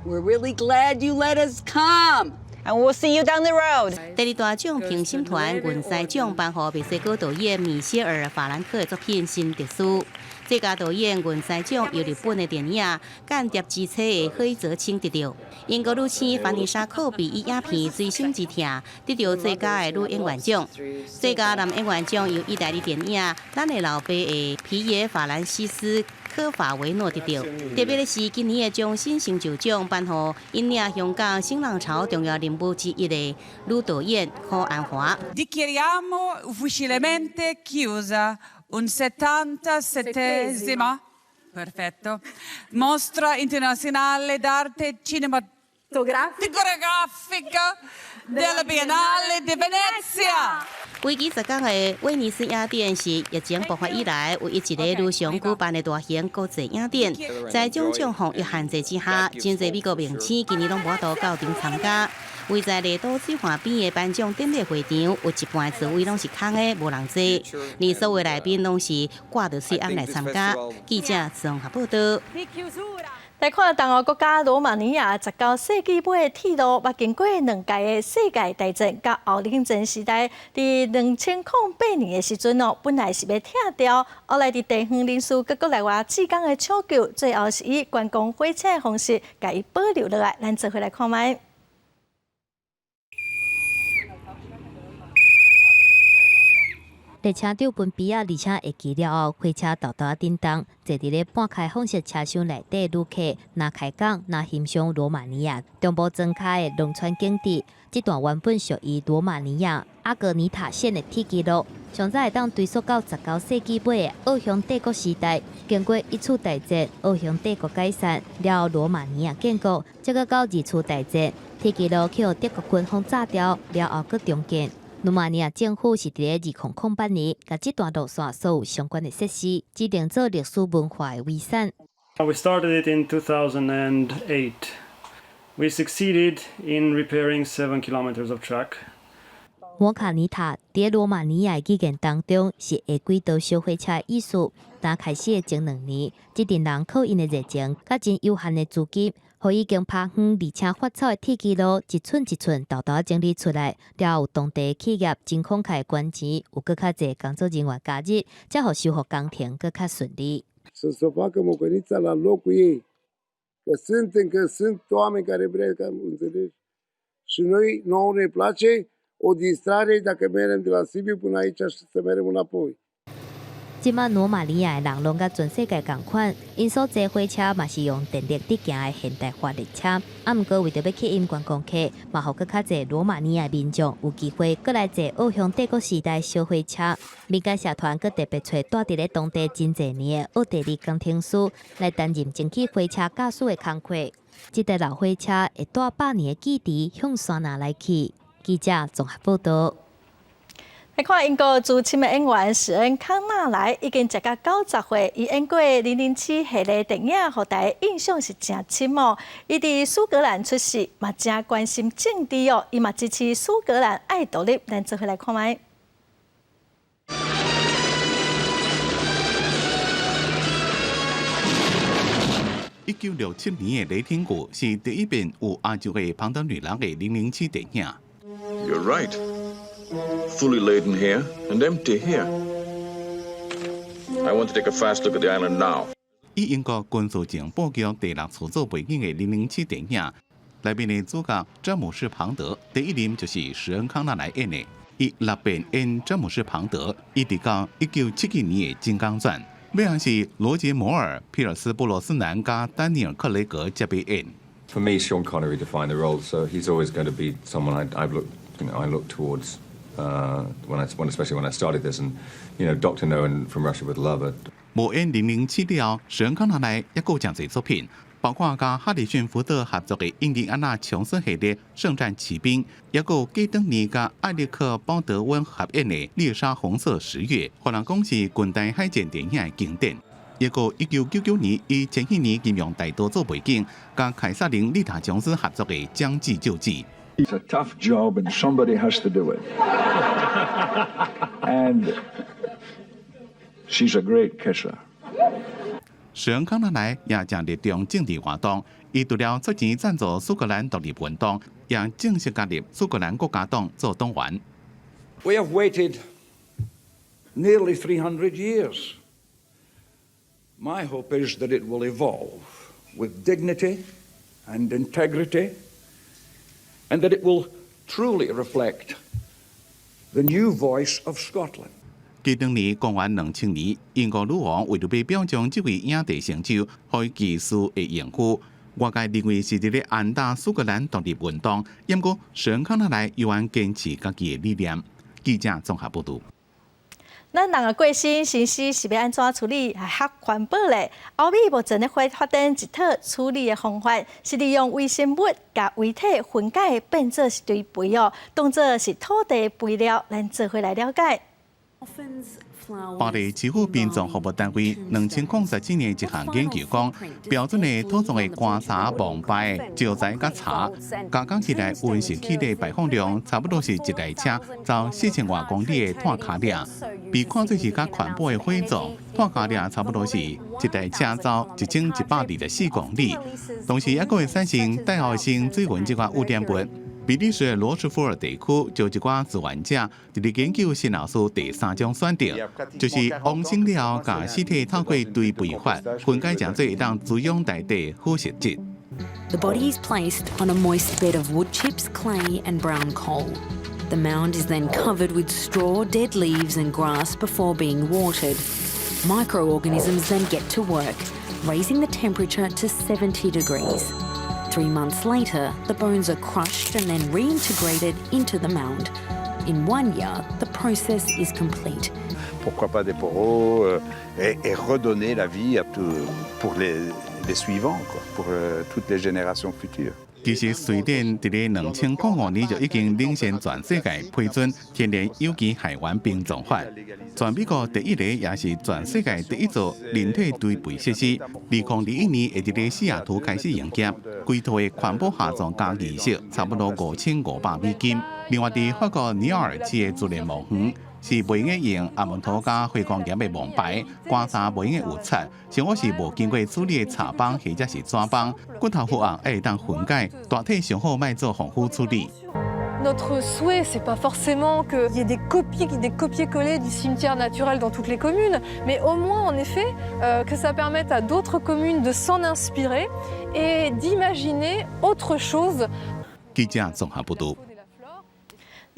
we're really glad you let us come. And we'll see you down the road. 第二大獎評審團銀獅獎頒予墨西哥導演米歇爾·法蘭克的作品《新特殊》。最佳導演銀獅獎由日本的電影《間諜之妻》的許澤清得著。英國女星凡妮莎·科比以影片《錐心之痛》得著最佳的女演員獎。最佳男演員獎由意大利電影《咱的老爸》的皮耶·法蘭西斯科法維諾得著。特別的是，今年的終身成就獎頒予引領香港新浪潮重要人物之一的女導演許鞍華。 Dichiariamo ufficialmente chiusa un 77esima, perfetto, mostra internazionale d'arte cinematografica della Biennale di Venezia。為期10天的威尼斯影展是疫情爆發以來唯一一个如常舉辦的大型國際影展。在種種防疫限制之下，真濟美國明星今年攏無法度到場參加。位在麗都水岸邊的頒獎典禮會場，有一半座位攏是空的，無人坐，連所有來賓攏是掛著喙罨來參加。記者綜合報道。來看東歐國家羅馬尼亞19世紀尾的鐵路，捌經過兩屆的世界大戰佮後冷戰時代，佇2008年的時陣哦，本來是欲拆掉，後來佇地方人士佮國內外志工的搶救，最後是以觀光火車的方式，共伊保留落來。咱做伙來看覓。列車長分別仔，而且會記了後，火車沓沓振動，坐佇咧半開放式車廂內底旅客，若開講，若欣賞羅馬尼亞中部莊跤的農村景致。這段原本屬於羅馬尼亞阿格尼塔縣的鐵軌路，上早會當追溯到19世紀尾的奧匈帝國時代。經過一次大戰，奧匈帝國解散了後，羅馬尼亞建國，這閣到二次大戰，鐵軌路去予德國軍方炸掉了後，閣重建。羅馬尼亞政府是佇咧2008年，共這段路線所有相關的設施指定做歷史文化的遺產。 We started it in 2008. We succeeded in repairing 7 kilometers of track. 摩卡尼塔佇羅馬尼亞語言當中是下軌道小火車的意思。但開始的前2年，這陣人靠𪜶的熱情，佮真有限的資金，予已經拍遠而且發臭的鐵軌路一寸一寸沓沓整理出來。了後，當地企業真慷慨捐錢，有閣較濟工作人員加入，才予修復工程閣較順利。 Să se facă mocănița la locul ei. Că suntem, că sunt oameni care vrea, că înțelegi. Și noi, nouă ne place o distrare dacă mergem de la Sibiu până aici și să mergem înapoi. 這馬羅馬尼亞的人攏佮全世界仝款，𪜶所坐火車嘛是用電力佇行的現代化列車。啊，毋過為著欲吸引觀光客，嘛予閣較濟羅馬尼亞民眾有機會閣來坐奧匈帝國時代小火車。民間社團閣特別揣蹛佇咧當地真濟年的奧地利工程師來擔任蒸汽火車駕駛的工課。這台老火車會帶百年的記憶向山林來去。記者綜合報導。來看英國資深的演員史恩康納萊已經食到90歲，伊演過《007》系列電影，予大家印象是誠深哦。伊佇蘇格蘭出世，嘛誠關心政治哦，伊嘛支持蘇格蘭愛獨立。咱做伙來看覓。 1967年的《雷霆谷》是第一遍有亞洲的龐德女郎的007電影。 You're right. Fully laden here and empty here. I want to take a fast look at the island now. 以英國軍事情報局第六處做背景的007電影，內面的主角詹姆士龐德第一任就是史恩康納萊演的，伊六遍演詹姆士龐德，一直到1977年的《金剛傳》。尾仔是羅傑摩爾、皮爾斯布羅斯南佮丹尼爾克雷格接班演。 For me, Sean Connery defined the role, so he's always going to be someone I look towards especially when I started this, and Doctor No and From Russia with Love. 無演007了後，史恩康納萊猶閣有誠濟作品，包括佮哈里遜福特合作的《印第安納瓊斯系列》《聖戰奇兵》，猶閣隔當年佮艾力克鮑德溫合演的《獵殺紅色十月》，予人講是近代海戰電影的經典。猶閣1999年以千禧年金融大盜做背景，佮凱薩琳麗塔瓊斯合作的《將計就計》。 It's a tough job and somebody has to do it. And she's a great kisser. 史恩康納萊也誠熱衷政治活動，伊除了出錢贊助蘇格蘭獨立運動，也正式加入蘇格蘭國家黨做黨員。 We have waited nearly 300 years. My hope is that it will evolve with dignity and integrity, and that it will truly reflect the new voice of Scotland. 隔當年公元2000年，英國女王為著欲表彰這位影帝成就，予伊技師的榮譽。外界認為是佇咧安打蘇格蘭獨立運動，毋過史恩康納萊猶原堅持家己的理念。記者綜合報導。咱人的過身，身屍是欲按怎處理，會較環保咧？歐美目前咧發發展一套處理的方法，是利用微生物共遺體分解變做是堆肥哦，當做是土地肥料，咱做伙來了解。巴黎市府殯葬服務單位2017年一項研究講，標準的土葬的棺材、墓牌、石材佮柴，加工起來溫室氣體排放量差不多是一台車走4000外公里的炭跤爾，被看做是較環保的火葬，炭跤爾差不多是一台車走1124公里，同時猶閣會產生戴奧辛水銀這款污染物。比利時的羅什福爾地區就一寡志願者佇咧研究新老師第三種選擇，就是往生了後，共屍體透過堆肥法分解成做會當滋養大地腐殖質。 The body is placed on a moist bed of wood chips, clay, and brown coal. The mound is then covered with straw, dead leaves, and grass before being watered. Microorganisms then get to work, raising the temperature to 70 degrees. 3 months later, the bones are crushed and then reintegrated into the mound. In one year, the process is complete. Pourquoi pas des poros et redonner la vie à tout, pour les suivants, quoi, pour toutes les générations futures. 其實瑞典佇咧2005年就已經領先全世界批准天然有機海灣殯葬法，全美國第一个也是全世界第一座人體堆肥設施，2021年會佇咧西雅圖開始營業，規套的環保下葬佮儀式差不多5500美金。另外，佇法國尼奧爾市的自然墓園，是袂用用紅毛土佮花崗岩的墓牌，棺材袂用有漆，上好是無經過處理的柴枋或者是紙枋，骨頭腐紅會當分解，大體上好莫做防腐處理。 Notre souhait, c'est pas forcément qu'il y ait des copies, des copier-coller du cimetière naturel dans toutes les communes, mais au moins, en effet, que ça permette à d'autres communes de s'en inspirer et d'imaginer autre chose. 記者綜合報導。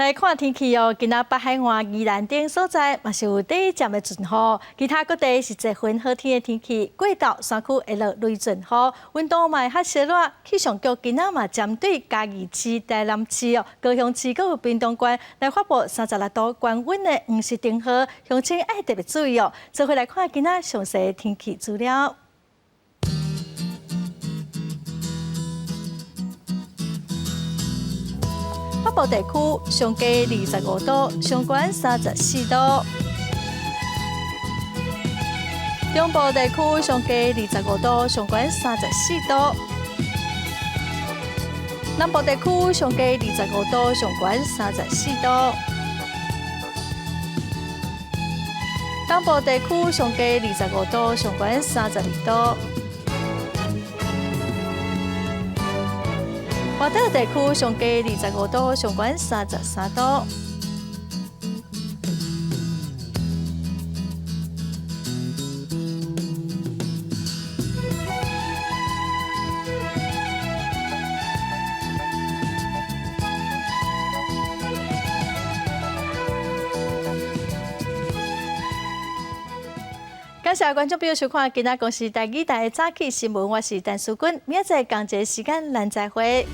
來看天氣哦，今仔北海岸宜蘭等所在嘛是有短暫的陣雨，其他各地是濟雲好天的天氣。過晝山區會落雷陣雨，溫度嘛會較燒熱。氣象局今仔嘛針對嘉義市、台南市哦、高雄市閣有屏東縣來發布36度高溫的黃色燈號，鄉親愛特別注意哦。做伙來看今仔詳細天氣資料。北部地區上低25度，上懸34度；中部地區上低25度，上懸34度；南部地區上低25度，上懸34度；東部地區上低25度，上懸32度。外島地區上低25度，上懸33度。感謝觀眾朋友收看今仔公視台語台的早起新聞，我是陳淑君，明仔載仝一个時間咱再會。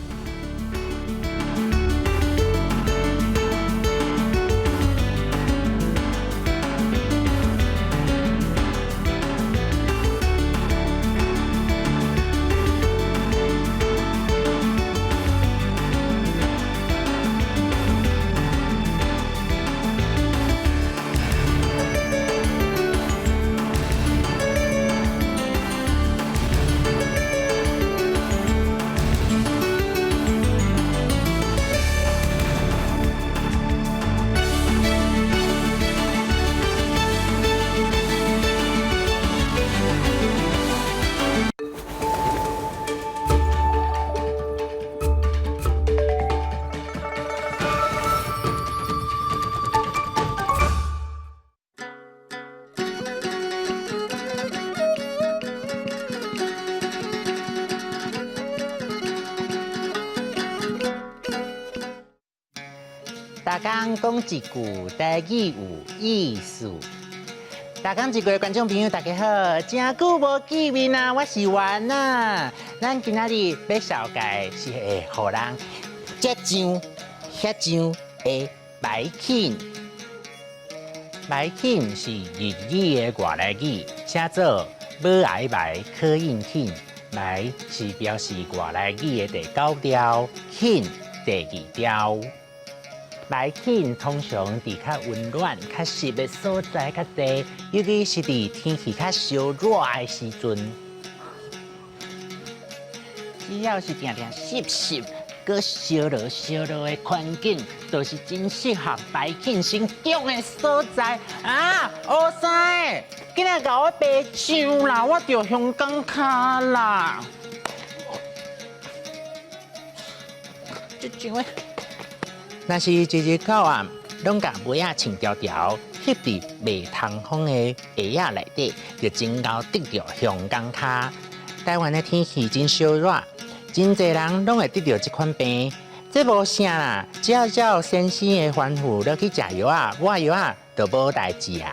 逐工講一句台語有意思。逐工一句的觀眾朋友，大家好，真久無見面啊！我是丸啊。咱今仔日欲紹介是會予人這醬、遐醬的白慶。白慶是日語的外來語，寫做無愛白可應慶。白是表示外來語的第九調，慶第二調。白慶通常佇較溫暖、較濕的所在較濟，尤其是佇天氣較燒熱的時陣。只要是定定濕濕、閣燒熱燒熱的環境，就是真適合白慶生長的所在。啊，烏生，緊來共我白醬啦，我著香港跤啦。這醬的。若是一日到暗，攏共被仔穿條條，翕佇袂通風的鞋仔內底，就真𠢕得著香港跤。台灣的天氣真燒熱，真濟人攏會得著這款病。這無啥啦，只要照先生的吩咐落去食藥仔、抹藥仔，就無代誌啊。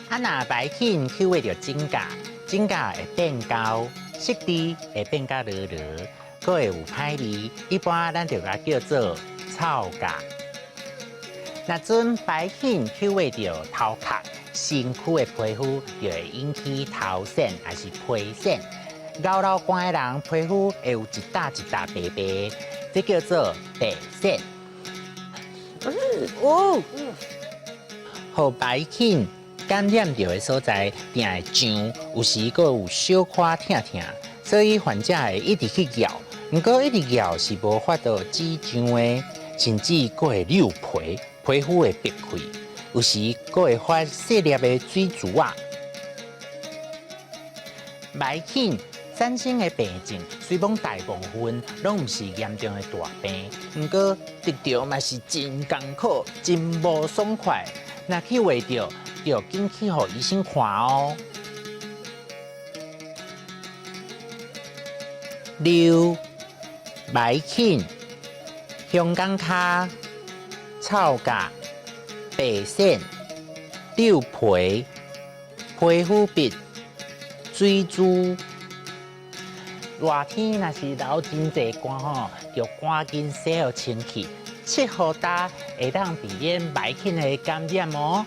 啊，若白慶去畫著指甲，指甲會變厚，色澤會變較濁濁，閣會有歹味。一般咱就共叫做臭甲。若陣白慶去畫著頭殼、身軀的皮膚，就會引起頭癬抑是皮癬。𠢕流汗的人皮膚會有一搭一搭白白，這叫做白癬。哦，予白慶感染著的所在，定會脹，有時閣有小可疼疼，所以患者會一直去咬。毋過一直咬是無法度止脹的，甚至閣會溜皮，皮膚會癟開，有時閣會發細粒的水珠仔。白慶產生的病症，雖罔大部分攏毋是嚴重的大病，毋過得著嘛是真艱苦，真無爽快。若去畫著，就緊去予醫生看哦。六、白慶、香港跤。臭甲、白癬、皱皮、皮膚病、水珠。熱天若是流真濟汗吼，就趕緊洗予清氣。七號焦會當避免袂緊的感染哦。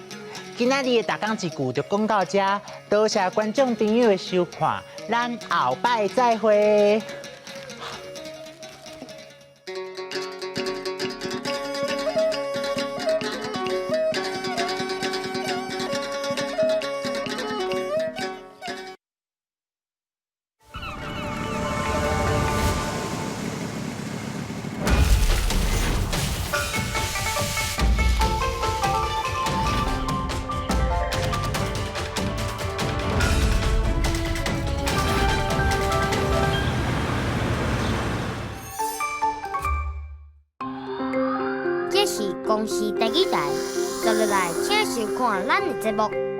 今仔日的逐工一句就講到這，多謝觀眾朋友的收看，咱後擺再會。這是公視第二台，接落來請收看咱的節目。